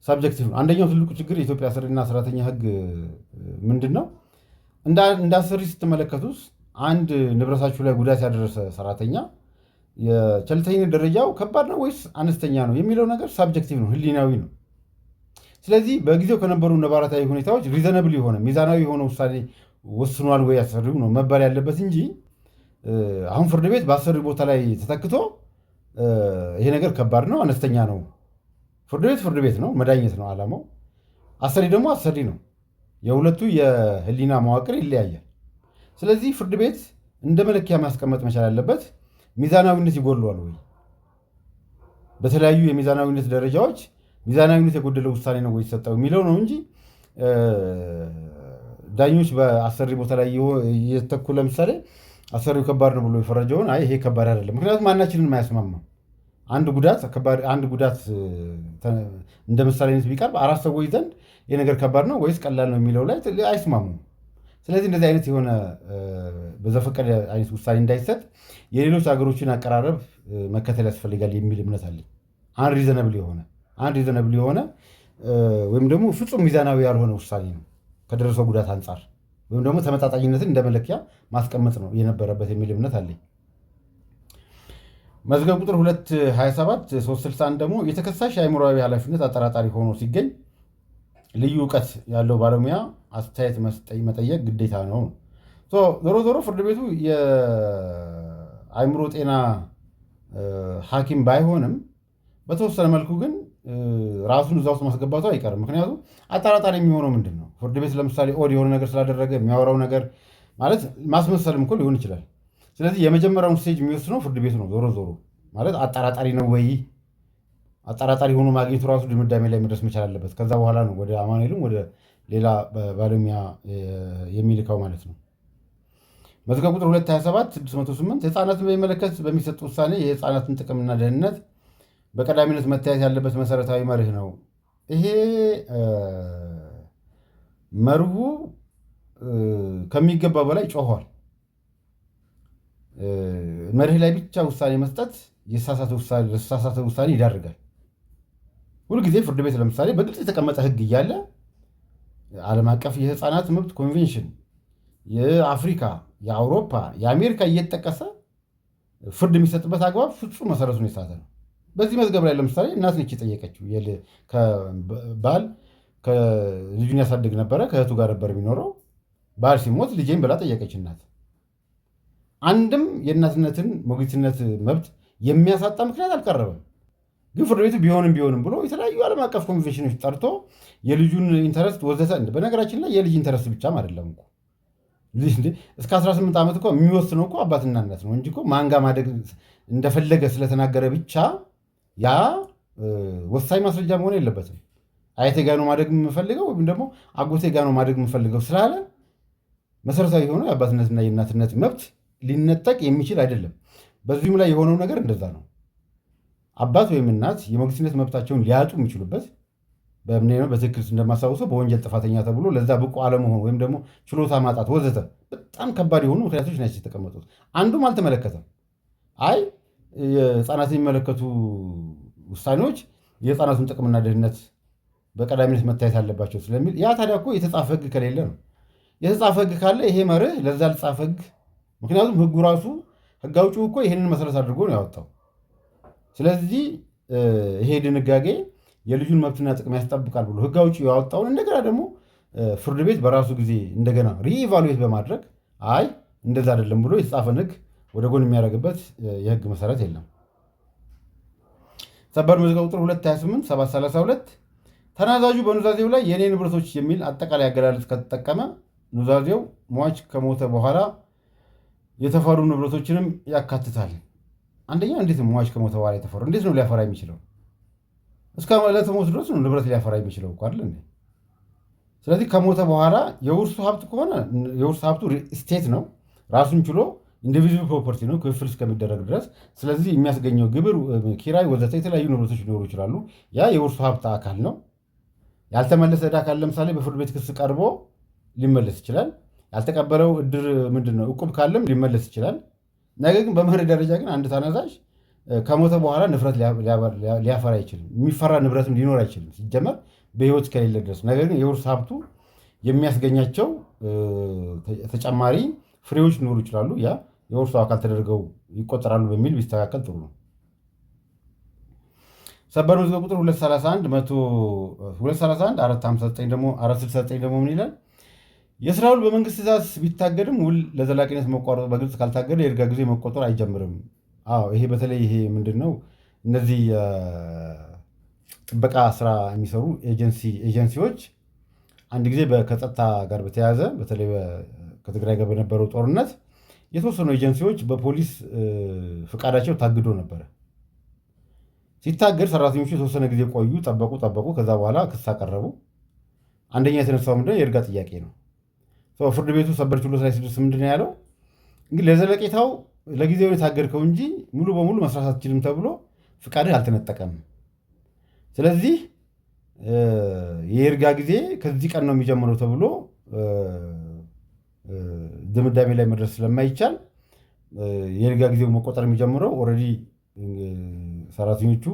subjective ነው። አንደኛው ትልቁ ችግር የኢትዮጵያ አሰሪና ሰራተኛ ሕግ ምንድን ነው? እንደ አሰሪ ስትመለከቱት አንድ ንብረታችሁ ላይ ጉዳት ያደረሰ ሰራተኛ የቸልተኝነት ደረጃው ከባድ ነው ወይስ አነስተኛ ነው የሚለው ነገር subjective ነው፣ ህሊናዊ ነው። ስለዚህ በጊዜው ከነበሩ ነባራዊ ሁኔታዎች reasonable የሆነ፣ ሚዛናዊ የሆነ ውሳኔ ወስኗል ወይ አሰሪው ነው መባል ያለበት እንጂ አሁን ፍርድ ቤት በአሰሪው ቦታ ላይ ተተክቶ ይሄ ነገር ከባድ ነው፣ አነስተኛ ነው። ፍርድ ቤት ፍርድ ቤት ነው፣ መዳኘት ነው ዓላማው። አሰሪ ደግሞ አሰሪ ነው። የሁለቱ የህሊና መዋቅር ይለያያል። ስለዚህ ፍርድ ቤት እንደ መለኪያ ማስቀመጥ መቻል ያለበት ሚዛናዊነት ይጎድለዋል ወይ፣ በተለያዩ የሚዛናዊነት ደረጃዎች ሚዛናዊነት የጎደለው ውሳኔ ነው ወይ የተሰጠው የሚለው ነው እንጂ ዳኞች በአሰሪ ቦታ ላይ እየተኩ ለምሳሌ አሰሪው ከባድ ነው ብሎ የፈረጀውን አይ ይሄ ከባድ አይደለም፣ ምክንያቱም ማናችንን አያስማማም። አንድ ጉዳት እንደ ምሳሌነት ቢቀርብ አራት ሰዎች ዘንድ ይህ ነገር ከባድ ነው ወይስ ቀላል ነው የሚለው ላይ አይስማሙም። ስለዚህ እንደዚህ አይነት የሆነ በዘፈቀደ አይነት ውሳኔ እንዳይሰጥ የሌሎች ሀገሮችን አቀራረብ መከተል ያስፈልጋል የሚል እምነት አለኝ። Unreasonable የሆነ ወይም ደግሞ ፍጹም ሚዛናዊ ያልሆነ ውሳኔ ነው ከደረሰው ጉዳት አንጻር፣ ወይም ደግሞ ተመጣጣኝነትን እንደ መለኪያ ማስቀመጥ ነው የነበረበት የሚል እምነት አለኝ። መዝገብ ቁጥር 227 361 ደግሞ የተከሳሽ የአእምሮዊ ኃላፊነት አጠራጣሪ ሆኖ ሲገኝ ልዩ እውቀት ያለው ባለሙያ አስተያየት መጠየቅ ግዴታ ነው። ዞሮ ዞሮ ፍርድ ቤቱ የአእምሮ ጤና ሐኪም ባይሆንም በተወሰነ መልኩ ግን ራሱን እዛ ውስጥ ማስገባቱ አይቀርም። ምክንያቱም አጠራጣሪ የሚሆነው ምንድን ነው? ፍርድ ቤት ለምሳሌ odd የሆነ ነገር ስላደረገ የሚያወራው ነገር ማለት ማስመሰልም እኮ ሊሆን ይችላል። ስለዚህ የመጀመሪያውን stage የሚወስነው ፍርድ ቤቱ ነው። ዞሮ ዞሮ ማለት አጠራጣሪ ነው ወይ፣ አጠራጣሪ ሆኖ ማግኘቱ ራሱ ድምዳሜ ላይ መድረስ መቻል አለበት። ከዛ በኋላ ነው ወደ አማኑኤልም ወደ ሌላ ባለሙያ የሚልከው ማለት ነው። መዝገብ ቁጥር 227 608 ህፃናትን በሚመለከት በሚሰጥ ውሳኔ የህፃናትን ጥቅምና ደህንነት በቀዳሚነት መታየት ያለበት መሰረታዊ መርህ ነው። ይሄ መርሁ ከሚገባው በላይ ጮኋል። መርህ ላይ ብቻ ውሳኔ መስጠት የተሳሳተ ውሳኔ ይዳርጋል። ሁልጊዜ ፍርድ ቤት ለምሳሌ በግልጽ የተቀመጠ ህግ እያለ ዓለም አቀፍ የህፃናት መብት ኮንቬንሽን፣ የአፍሪካ፣ የአውሮፓ፣ የአሜሪካ እየተጠቀሰ ፍርድ የሚሰጥበት አግባብ ፍጹም መሰረቱን የሳተ ነው። በዚህ መዝገብ ላይ ለምሳሌ እናት ነች የጠየቀችው። ባል ልጁን ያሳድግ ነበረ፣ ከእህቱ ጋር ነበር የሚኖረው። ባል ሲሞት ልጄን ብላ ጠየቀች እናት። አንድም የእናትነትን ሞግዚትነት መብት የሚያሳጣ ምክንያት አልቀረበም። ግን ፍርድ ቤቱ ቢሆንም ቢሆንም ብሎ የተለያዩ ዓለም አቀፍ ኮንቬንሽኖች ጠርቶ የልጁን interest ወዘተ። በነገራችን ላይ የልጅ interest ብቻም አይደለም እኮ፣ እስከ 18 ዓመት እኮ የሚወስነው እኮ አባትና እናት ነው እንጂ እኮ ማን ጋ ማደግ እንደፈለገ ስለተናገረ ብቻ ያ ወሳኝ ማስረጃ መሆን የለበትም። አያቴ ጋ ነው ማደግ የምፈልገው ወይም ደግሞ አጎቴ ጋ ነው ማደግ የምፈልገው ስላለ መሰረታዊ የሆነው የአባትነትና የእናትነት መብት ሊነጠቅ የሚችል አይደለም። በዚሁም ላይ የሆነው ነገር እንደዛ ነው። አባት ወይም እናት የሞግዚትነት መብታቸውን ሊያጡ የሚችሉበት በምን ነው? በትክክል እንደማስታውሰው በወንጀል ጥፋተኛ ተብሎ ለዛ ብቁ አለመሆን ወይም ደግሞ ችሎታ ማጣት ወዘተ በጣም ከባድ የሆኑ ምክንያቶች ናቸው የተቀመጡት። አንዱም አልተመለከተም። አይ የህፃናትን የሚመለከቱ ውሳኔዎች የህፃናቱን ጥቅምና ደህንነት በቀዳሚነት መታየት አለባቸው ስለሚል፣ ያ ታዲያ እኮ የተጻፈ ህግ ከሌለ ነው። የተጻፈ ህግ ካለ ይሄ መርህ ለዛ ልጻፈ ህግ፣ ምክንያቱም ህጉ ራሱ ህግ አውጪው እኮ ይህንን መሰረት አድርጎ ነው ያወጣው። ስለዚህ ይሄ ድንጋጌ የልጁን መብትና ጥቅም ያስጠብቃል ብሎ ህግ አውጪው ያወጣውን እንደገና ደግሞ ፍርድ ቤት በራሱ ጊዜ እንደገና reevaluate በማድረግ አይ እንደዛ አይደለም ብሎ የተጻፈን ህግ ወደ ጎን የሚያደርግበት የህግ መሰረት የለም። ሰበር መዝገብ ቁጥር 228 732 ተናዛዡ በኑዛዜው ላይ የእኔ ንብረቶች የሚል አጠቃላይ አገላለጽ ከተጠቀመ ኑዛዜው ሟች ከሞተ በኋላ የተፈሩ ንብረቶችንም ያካትታል። አንደኛ እንዴት ነው ሟች ከሞተ በኋላ የተፈሩ እንዴት ነው ሊያፈራ የሚችለው? እስከ ዕለተ ሞት ድረስ ነው ንብረት ሊያፈራ የሚችለው እኮ፣ አይደል እንዴ? ስለዚህ ከሞተ በኋላ የውርሱ ሀብት ከሆነ የውርስ ሀብቱ estate ነው፣ ራሱን ችሎ indivisible property ነው ክፍፍል እስከሚደረግ ድረስ። ስለዚህ የሚያስገኘው ግብር፣ ኪራይ፣ ወዘተ የተለያዩ ንብረቶች ሊኖሩ ይችላሉ። ያ የውርሱ ሀብት አካል ነው። ያልተመለሰ ዕዳ ካለ ለምሳሌ በፍርድ ቤት ክስ ቀርቦ ሊመለስ ይችላል። ያልተቀበለው እድር ምንድን ነው እቁብ ካለም ሊመለስ ይችላል። ነገር ግን በመርህ ደረጃ ግን አንድ ተናዛዥ ከሞተ በኋላ ንብረት ሊያፈራ አይችልም። የሚፈራ ንብረትም ሊኖር አይችልም ሲጀመር በህይወት እስከሌለ ድረስ። ነገር ግን የውርስ ሀብቱ የሚያስገኛቸው ተጨማሪ ፍሬዎች ሊኖሩ ይችላሉ። ያ የውርሱ አካል ተደርገው ይቆጠራሉ በሚል ቢስተካከል ጥሩ ነው። ሰበር መዝገብ ቁጥር 231 459 ደግሞ 469 ደግሞ ምን ይላል? የስራ ውል በመንግስት ትእዛዝ ቢታገድም ውል ለዘላቂነት መቋረጡ በግልጽ ካልታገደ የይርጋ ጊዜ መቆጠር አይጀምርም። አዎ፣ ይሄ በተለይ ይሄ ምንድን ነው፣ እነዚህ ጥበቃ ስራ የሚሰሩ ኤጀንሲዎች አንድ ጊዜ ከጸጥታ ጋር በተያያዘ፣ በተለይ ከትግራይ ጋር በነበረው ጦርነት የተወሰኑ ኤጀንሲዎች በፖሊስ ፍቃዳቸው ታግዶ ነበረ። ሲታገድ ሰራተኞቹ የተወሰነ ጊዜ ቆዩ፣ ጠበቁ ጠበቁ። ከዛ በኋላ ክስ አቀረቡ። አንደኛ የተነሳው ምንድነው የይርጋ ጥያቄ ነው። ፍርድ ቤቱ ሰበር ችሎት ላይ ሲደርስ ምንድን ነው ያለው? እንግዲህ ለዘለቄታው ለጊዜው የታገድከው እንጂ ሙሉ በሙሉ መስራት አትችልም ተብሎ ፍቃድህ አልተነጠቀም። ስለዚህ የይርጋ ጊዜ ከዚህ ቀን ነው የሚጀምረው ተብሎ ድምዳሜ ላይ መድረስ ስለማይቻል የይርጋ ጊዜው መቆጠር የሚጀምረው already ሰራተኞቹ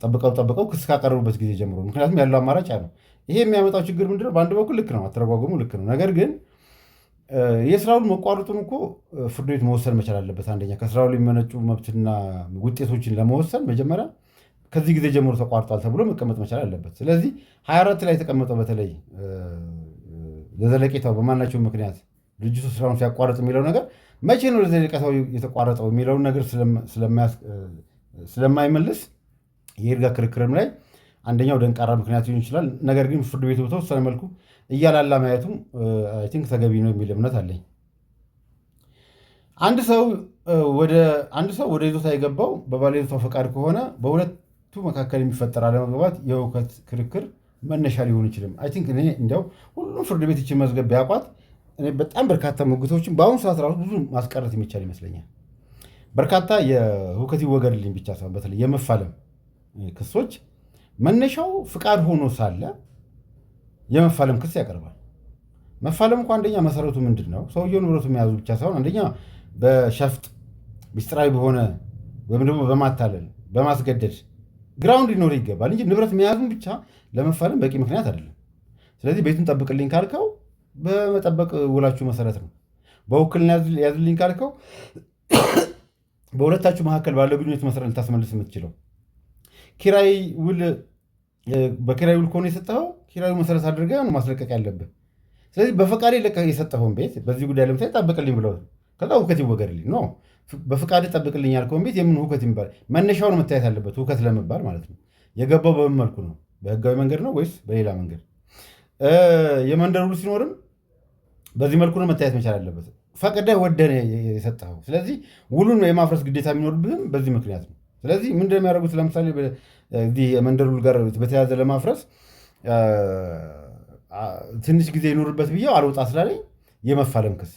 ጠብቀው ጠብቀው ክስ ካቀረቡበት ጊዜ ጀምሮ፣ ምክንያቱም ያለው አማራጭ ያ ነው። ይሄ የሚያመጣው ችግር ምንድነው? በአንድ በኩል ልክ ነው፣ አተረጓጎሙ ልክ ነው። ነገር ግን የስራ ውል መቋረጡን እኮ ፍርድ ቤት መወሰን መቻል አለበት። አንደኛ ከስራ ውል የሚመነጩ መብትና ውጤቶችን ለመወሰን መጀመሪያ ከዚህ ጊዜ ጀምሮ ተቋርጧል ተብሎ መቀመጥ መቻል አለበት። ስለዚህ 24 ላይ የተቀመጠው በተለይ ለዘለቄታው በማናቸው ምክንያት ድርጅቱ ስራውን ሲያቋርጥ የሚለው ነገር መቼ ነው ለዘለቄታው የተቋረጠው የሚለውን ነገር ስለማይመልስ የይርጋ ክርክርም ላይ አንደኛው ደንቃራ ምክንያት ሊሆን ይችላል። ነገር ግን ፍርድ ቤቱ በተወሰነ መልኩ እያላላ ማየቱም I think ተገቢ ነው የሚል እምነት አለኝ። አንድ ሰው ወደ ይዞታ የገባው በባለ ይዞታው ፈቃድ ከሆነ በሁለቱ መካከል የሚፈጠር አለመግባባት የሁከት ክርክር መነሻ ሊሆን ይችልም። I think እኔ እንዲያው ሁሉም ፍርድ ቤት ይችን መዝገብ ቢያውቋት እኔ በጣም በርካታ ሙግቶችን በአሁኑ ሰዓት ራሱ ብዙ ማስቀረት የሚቻል ይመስለኛል። በርካታ የሁከት ይወገድልኝ ብቻ ሳይሆን በተለይ የመፋለም ክሶች መነሻው ፍቃድ ሆኖ ሳለ የመፋለም ክስ ያቀርባል። መፋለም እኮ አንደኛ መሰረቱ ምንድን ነው? ሰውየው ንብረቱ መያዙ ብቻ ሳይሆን አንደኛ በሸፍጥ፣ ሚስጥራዊ በሆነ ወይም ደግሞ በማታለል፣ በማስገደድ ground ሊኖር ይገባል እንጂ ንብረት መያዙን ብቻ ለመፋለም በቂ ምክንያት አይደለም። ስለዚህ ቤቱን ጠብቅልኝ ካልከው በመጠበቅ ውላችሁ መሰረት ነው። በውክልና ያዝልኝ ካልከው በሁለታችሁ መካከል ባለው ግንኙነት መሰረት ልታስመልስ የምትችለው። ኪራይ ውል፣ በኪራይ ውል ከሆነ የሰጠኸው ኪራዩ መሰረት አድርገህ ነው ማስለቀቅ ያለብህ። ስለዚህ በፈቃድ የሰጠኸውን ቤት በዚህ ጉዳይ ለምሳሌ ጠብቅልኝ ብለው ከዛ ሁከት ይወገድልኝ no፣ በፈቃድ ጠብቅልኝ ያልከውን ቤት የምን ሁከት የሚባል? መነሻውን መታየት አለበት ሁከት ለመባል ማለት ነው። የገባው በምን መልኩ ነው? በህጋዊ መንገድ ነው ወይስ በሌላ መንገድ? የመንደር ውል ሲኖርም በዚህ መልኩ ነው መታየት መቻል አለበት። ፈቅደህ ወደህ የሰጠኸው። ስለዚህ ውሉን የማፍረስ ግዴታ የሚኖርብህም በዚህ ምክንያት ነው። ስለዚህ ምንድን ነው የሚያደርጉት? ለምሳሌ እዚህ የመንደር ውል ጋር በተያያዘ ለማፍረስ ትንሽ ጊዜ ይኖርበት ብዬው አልወጣ ስላለኝ የመፋለም ክስ።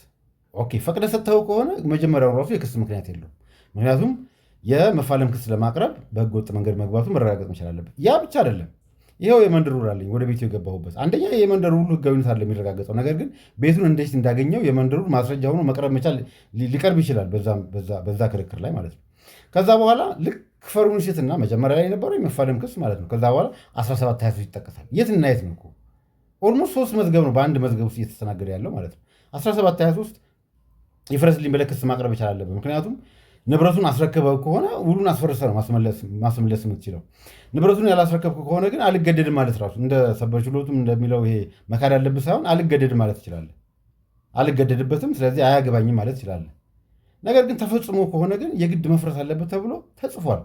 Okay፣ ፈቅደህ ሰጥተኸው ከሆነ መጀመሪያውን ራሱ የክስ ምክንያት የለውም። ምክንያቱም የመፋለም ክስ ለማቅረብ በህገወጥ መንገድ መግባቱ መረጋገጥ መቻል አለበት። ያ ብቻ አይደለም። ይኸው የመንደር ውል አለኝ ወደ ቤቱ የገባሁበት። አንደኛ የመንደር ውሉ ህጋዊነት አለ የሚረጋገጠው። ነገር ግን ቤቱን እንዴት እንዳገኘው የመንደር ውል ማስረጃ ሆኖ መቅረብ መቻል ሊቀርብ ይችላል በዛ ክርክር ላይ ማለት ነው። ከዛ በኋላ ልክ ፈሩን ሴትና መጀመሪያ ላይ የነበረው የመፋለም ክስ ማለት ነው። ከዛ በኋላ 1723 ይጠቀሳል። የትና የት ነው እኮ፣ almost ሶስት መዝገብ ነው በአንድ መዝገብ ውስጥ እየተስተናገደ ያለው ማለት ነው። 1723 ይፍረስልኝ ብለህ ክስ ማቅረብ ይቻላል አለብህ። ምክንያቱም ንብረቱን አስረክበው ከሆነ ውሉን አስፈርሰህ ነው ማስመለስ የምትችለው። ንብረቱን ያላስረከብክ ከሆነ ግን አልገደድም ማለት ራሱ እንደ ሰበር ችሎቱም እንደሚለው ይሄ መካድ አለብህ ሳይሆን አልገደድም ማለት ትችላለህ። አልገደድበትም፣ ስለዚህ አያገባኝም ማለት ትችላለህ። ነገር ግን ተፈጽሞ ከሆነ ግን የግድ መፍረስ አለበት ተብሎ ተጽፏል።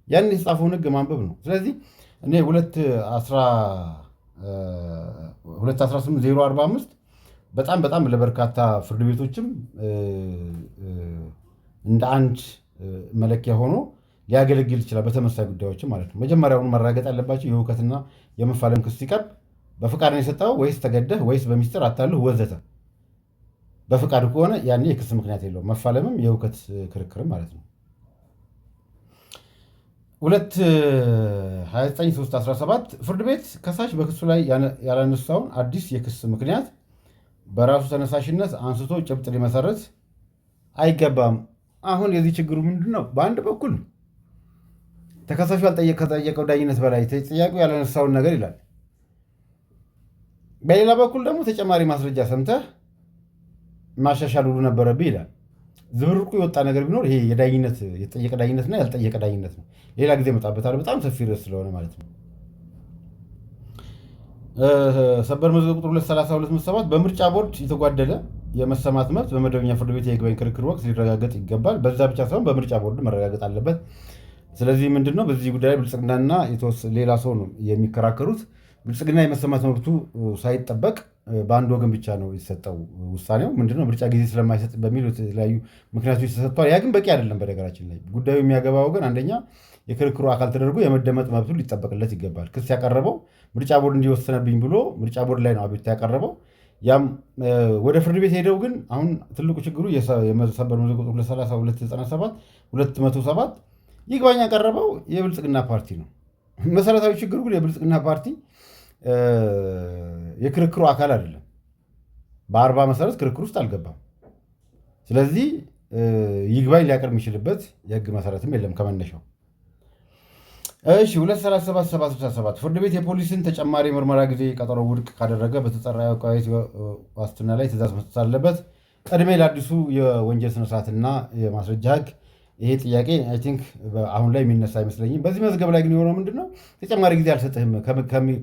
ያን የተጻፈውን ሕግ ማንበብ ነው። ስለዚህ እኔ 218045 በጣም በጣም ለበርካታ ፍርድ ቤቶችም እንደ አንድ መለኪያ ሆኖ ሊያገለግል ይችላል። በተመሳሳይ ጉዳዮችም ማለት ነው። መጀመሪያውኑ መረጋገጥ ያለባቸው የሁከትና የመፋለም ክስ ሲቀርብ በፍቃድ ነው የሰጠው ወይስ ተገደህ ወይስ በሚስጥር አታለህ ወዘተ። በፍቃድ ከሆነ ያኔ የክስ ምክንያት የለውም። መፋለምም የሁከት ክርክርም ማለት ነው። ሁለት 29317 ፍርድ ቤት ከሳሽ በክሱ ላይ ያላነሳውን አዲስ የክስ ምክንያት በራሱ ተነሳሽነት አንስቶ ጭብጥ ሊመሰረት አይገባም። አሁን የዚህ ችግሩ ምንድን ነው? በአንድ በኩል ተከሳሹ ከጠየቀው ዳኝነት በላይ ተጠያቂው ያላነሳውን ነገር ይላል። በሌላ በኩል ደግሞ ተጨማሪ ማስረጃ ሰምተህ ማሻሻል ሁሉ ነበረብህ ይላል። ዝብርቁ የወጣ ነገር ቢኖር ይሄ የዳኝነት የተጠየቀ ዳኝነትና ያልጠየቀ ዳኝነት ነው። ሌላ ጊዜ እመጣበታለሁ፣ በጣም ሰፊ ርዕስ ስለሆነ ማለት ነው። ሰበር መዝገብ ቁጥር 232/7 በምርጫ ቦርድ የተጓደለ የመሰማት መብት በመደበኛ ፍርድ ቤት የይግባኝ ክርክር ወቅት ሊረጋገጥ ይገባል። በዛ ብቻ ሳይሆን በምርጫ ቦርድ መረጋገጥ አለበት። ስለዚህ ምንድን ነው፣ በዚህ ጉዳይ ላይ ብልጽግናና ሌላ ሰው ነው የሚከራከሩት። ብልጽግና የመሰማት መብቱ ሳይጠበቅ በአንድ ወገን ብቻ ነው የተሰጠው። ውሳኔው ምንድነው? ምርጫ ጊዜ ስለማይሰጥ በሚል የተለያዩ ምክንያቶች ተሰጥቷል። ያ ግን በቂ አይደለም። በነገራችን ላይ ጉዳዩ የሚያገባ ወገን አንደኛ የክርክሩ አካል ተደርጎ የመደመጥ መብቱ ሊጠበቅለት ይገባል። ክስ ያቀረበው ምርጫ ቦርድ እንዲወሰነብኝ ብሎ ምርጫ ቦርድ ላይ ነው አቤቱታ ያቀረበው። ያም ወደ ፍርድ ቤት ሄደው ግን አሁን ትልቁ ችግሩ የሰበር መዝገብ ቁጥር 23297 207 ይግባኝ ያቀረበው የብልጽግና ፓርቲ ነው። መሰረታዊ ችግሩ ግን የብልጽግና ፓርቲ የክርክሩ አካል አይደለም። በ40 መሰረት ክርክር ውስጥ አልገባም። ስለዚህ ይግባኝ ሊያቀርብ የሚችልበት የህግ መሰረትም የለም ከመነሻው። እሺ፣ 237767 ፍርድ ቤት የፖሊስን ተጨማሪ ምርመራ ጊዜ ቀጠሮ ውድቅ ካደረገ በተጠራ አቃቤ ዋስትና ላይ ትእዛዝ መስጠት አለበት። እድሜ ለአዲሱ የወንጀል ስነስርዓትና የማስረጃ ህግ። ይሄ ጥያቄ I think አሁን ላይ የሚነሳ አይመስለኝም። በዚህ መዝገብ ላይ ግን የሆነው ምንድን ነው? ተጨማሪ ጊዜ አልሰጥህም፣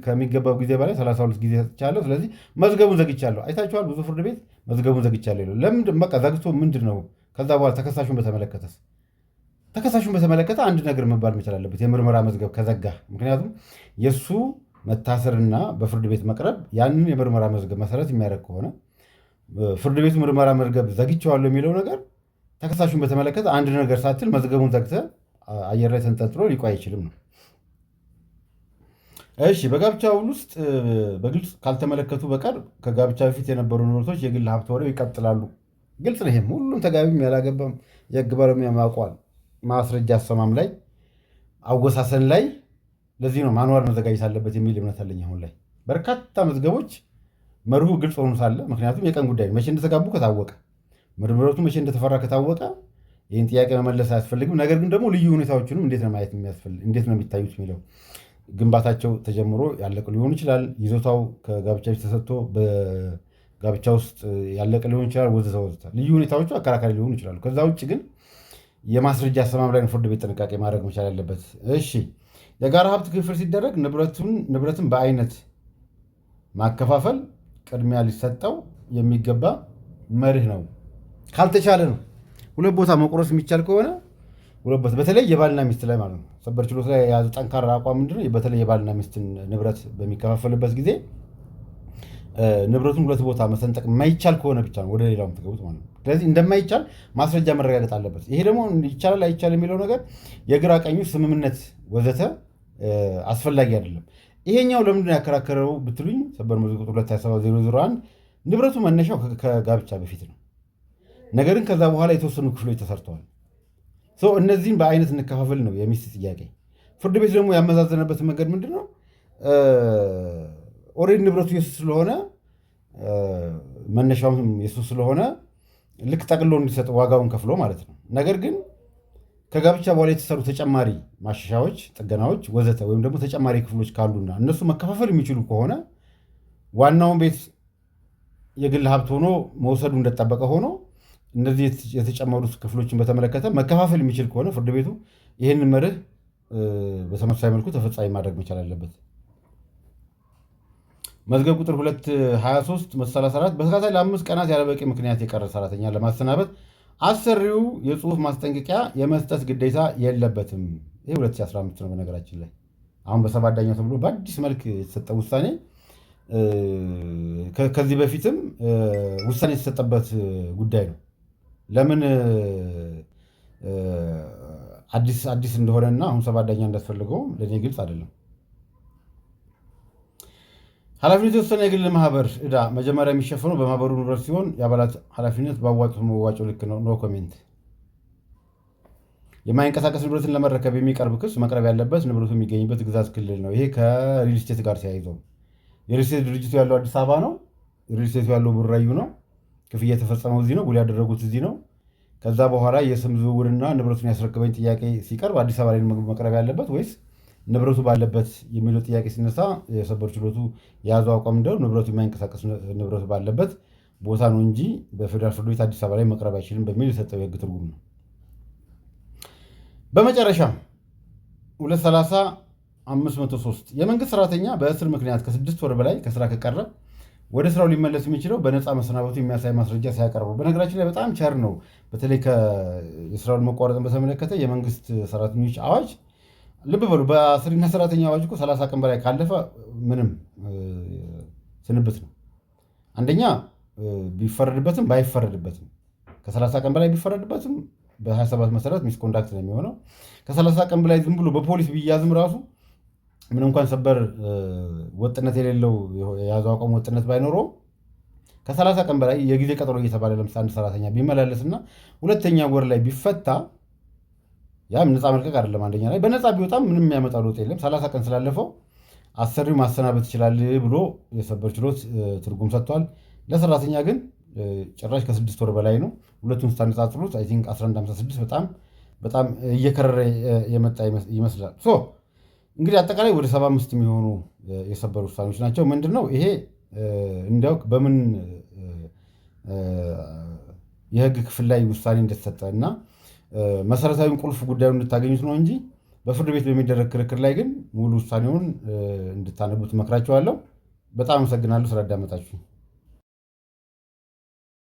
ከሚገባው ጊዜ በላይ 32 ጊዜ ሰጥቻለሁ፣ ስለዚህ መዝገቡን ዘግቻለሁ። አይታችኋል፣ ብዙ ፍርድ ቤት መዝገቡን ዘግቻለሁ ይላል። ለምንድን በቃ ዘግቶ ምንድን ነው? ከዛ በኋላ ተከሳሹን በተመለከተ አንድ ነገር መባል መቻል አለበት፣ የምርመራ መዝገብ ከዘጋ። ምክንያቱም የእሱ መታሰርና በፍርድ ቤት መቅረብ ያንን የምርመራ መዝገብ መሰረት የሚያደርግ ከሆነ፣ ፍርድ ቤቱ ምርመራ መዝገብ ዘግቼዋለሁ የሚለው ነገር ተከሳሹን በተመለከተ አንድ ነገር ሳትል መዝገቡን ዘግተህ አየር ላይ ተንጠልጥሎ ሊቆይ አይችልም ነው። እሺ፣ በጋብቻ ውል ውስጥ በግልጽ ካልተመለከቱ በቀር ከጋብቻ በፊት የነበሩ ንብረቶች የግል ሀብት ሆነው ይቀጥላሉ። ግልጽ ነው። ይሄም ሁሉም ተጋቢም ያላገባም የህግ ባለሙያም ያውቀዋል። ማስረጃ አሰማም ላይ፣ አወሳሰን ላይ ለዚህ ነው manual መዘጋጀት አለበት የሚል እምነት አለኝ። አሁን ላይ በርካታ መዝገቦች መርሁ ግልጽ ሆኖ ሳለ፣ ምክንያቱም የቀን ጉዳይ፣ መቼ እንደተጋቡ ከታወቀ፣ ንብረቱ መቼ እንደተፈራ ከታወቀ ይህን ጥያቄ መመለስ አያስፈልግም። ነገር ግን ደግሞ ልዩ ሁኔታዎችንም እንዴት ነው ማየት የሚያስፈልግ፣ እንዴት ነው የሚታዩት የሚለው፣ ግንባታቸው ተጀምሮ ያለቀ ሊሆን ይችላል። ይዞታው ከጋብቻ ተሰጥቶ በጋብቻ ውስጥ ያለቀ ሊሆን ይችላል። ወዘተ ወዘተ። ልዩ ሁኔታዎቹ አከራካሪ ሊሆኑ ይችላሉ። ከዛ ውጭ ግን የማስረጃ አሰማም ላይ ፍርድ ቤት ጥንቃቄ ማድረግ መቻል ያለበት። እሺ፣ የጋራ ሀብት ክፍፍል ሲደረግ ንብረትን በአይነት ማከፋፈል ቅድሚያ ሊሰጠው የሚገባ መርህ ነው። ካልተቻለ ነው። ሁለት ቦታ መቁረስ የሚቻል ከሆነ ሁለት ቦታ፣ በተለይ የባልና ሚስት ላይ ማለት ነው። ሰበር ችሎት ላይ የያዘ ጠንካራ አቋም ምንድነው? በተለይ የባልና ሚስትን ንብረት በሚከፋፈልበት ጊዜ ንብረቱን ሁለት ቦታ መሰንጠቅ የማይቻል ከሆነ ብቻ ነው ወደ ሌላው የምትገቡት ማለት ነው። ስለዚህ እንደማይቻል ማስረጃ መረጋገጥ አለበት። ይሄ ደግሞ ይቻላል አይቻል የሚለው ነገር የግራ ቀኙ ስምምነት ወዘተ አስፈላጊ አይደለም። ይሄኛው ለምንድን ነው ያከራከረው ብትሉኝ፣ ሰበር መዝገብ ቁጥር 227001 ንብረቱ መነሻው ከጋብቻ በፊት ነው። ነገር ግን ከዛ በኋላ የተወሰኑ ክፍሎች ተሰርተዋል። እነዚህን በአይነት እንከፋፈል ነው የሚስት ጥያቄ። ፍርድ ቤት ደግሞ ያመዛዘነበት መንገድ ምንድን ነው? Already ንብረቱ የሱ ስለሆነ፣ መነሻውም የሱ ስለሆነ ልክ ጠቅሎ እንዲሰጥ ዋጋውን ከፍሎ ማለት ነው። ነገር ግን ከጋብቻ በኋላ የተሰሩ ተጨማሪ ማሻሻያዎች፣ ጥገናዎች ወዘተ ወይም ደግሞ ተጨማሪ ክፍሎች ካሉና እነሱ መከፋፈል የሚችሉ ከሆነ፣ ዋናውን ቤት የግል ሀብት ሆኖ መውሰዱ እንደተጠበቀ ሆኖ እነዚህ የተጨመሩት ክፍሎችን በተመለከተ መከፋፈል የሚችል ከሆነ ፍርድ ቤቱ ይህንን መርህ በተመሳሳይ መልኩ ተፈጻሚ ማድረግ መቻል አለበት። መዝገብ ቁጥር 223 134 በተከታታይ ለ5 ቀናት ያለበቂ ምክንያት የቀረ ሰራተኛ ለማሰናበት አሰሪው የጽሁፍ ማስጠንቀቂያ የመስጠት ግዴታ የለበትም። ይህ 2015 ነው። በነገራችን ላይ አሁን በሰባት ዳኛ ተብሎ በአዲስ መልክ የተሰጠ ውሳኔ ከዚህ በፊትም ውሳኔ የተሰጠበት ጉዳይ ነው። ለምን አዲስ አዲስ እንደሆነና አሁን ሰባት ዳኛ እንዳስፈልገው ለእኔ ግልጽ አይደለም። ኃላፊነት የተወሰነ የግል ማህበር ዕዳ መጀመሪያ የሚሸፈነው በማህበሩ ንብረት ሲሆን የአባላት ኃላፊነት ባዋጡት መዋጮ ልክ ነው። No comment። የማይንቀሳቀስ ንብረትን ለመረከብ የሚቀርብ ክስ መቅረብ ያለበት ንብረቱ የሚገኝበት ግዛት ክልል ነው። ይሄ ከሪል ስቴት ጋር ተያይዘው የሪል ስቴት ድርጅቱ ያለው አዲስ አበባ ነው። ሪል ስቴቱ ያለው ቡራዩ ነው። ክፍያ የተፈጸመው እዚህ ነው። ውል ያደረጉት እዚህ ነው። ከዛ በኋላ የስም ዝውውርና ንብረቱን ያስረክበኝ ጥያቄ ሲቀርብ አዲስ አበባ ላይ መቅረብ ያለበት ወይስ ንብረቱ ባለበት የሚለው ጥያቄ ሲነሳ የሰበር ችሎቱ የያዘው አቋም እንደው ንብረቱ የማይንቀሳቀስ ንብረቱ ባለበት ቦታ ነው እንጂ በፌዴራል ፍርድ ቤት አዲስ አበባ ላይ መቅረብ አይችልም በሚል የሰጠው የህግ ትርጉም ነው። በመጨረሻ 230 503 የመንግስት ሰራተኛ በእስር ምክንያት ከ6 ወር በላይ ከስራ ከቀረ ወደ ስራው ሊመለስ የሚችለው በነፃ መሰናበቱ የሚያሳይ ማስረጃ ሲያቀርቡ። በነገራችን ላይ በጣም ቸር ነው። በተለይ የስራውን መቋረጥን በተመለከተ የመንግስት ሰራተኞች አዋጅ ልብ በሉ። በአሰሪና ሰራተኛ አዋጅ እኮ 30 ቀን በላይ ካለፈ ምንም ስንብት ነው። አንደኛ ቢፈረድበትም ባይፈረድበትም ከ30 ቀን በላይ ቢፈረድበትም በ27 መሰረት misconduct ነው የሚሆነው። ከ30 ቀን በላይ ዝም ብሎ በፖሊስ ቢያዝም ራሱ ምን እንኳን ሰበር ወጥነት የሌለው የያዘው አቋም ወጥነት ባይኖረውም ከ30 ቀን በላይ የጊዜ ቀጠሮ እየተባለ ለምሳሌ አንድ ሰራተኛ ቢመላለስና ሁለተኛ ወር ላይ ቢፈታ ያም ነፃ መልቀቅ አይደለም። አንደኛ ላይ በነፃ ቢወጣም ምንም የሚያመጣው ለውጥ የለም። 30 ቀን ስላለፈው አሰሪው ማሰናበት ይችላል ብሎ የሰበር ችሎት ትርጉም ሰጥቷል። ለሰራተኛ ግን ጭራሽ ከ6 ወር በላይ ነው። ሁለቱን ስታነጻጽሩት I think 1156 በጣም በጣም እየከረረ የመጣ ይመስላል። So እንግዲህ አጠቃላይ ወደ 75 የሚሆኑ የሰበር ውሳኔዎች ናቸው። ምንድን ነው ይሄ እንዲያው በምን የህግ ክፍል ላይ ውሳኔ እንደተሰጠ እና መሰረታዊውን ቁልፍ ጉዳዩን እንድታገኙት ነው እንጂ በፍርድ ቤት በሚደረግ ክርክር ላይ ግን ሙሉ ውሳኔውን እንድታነቡት እመክራችኋለሁ። በጣም አመሰግናለሁ ስላዳመጣችሁ።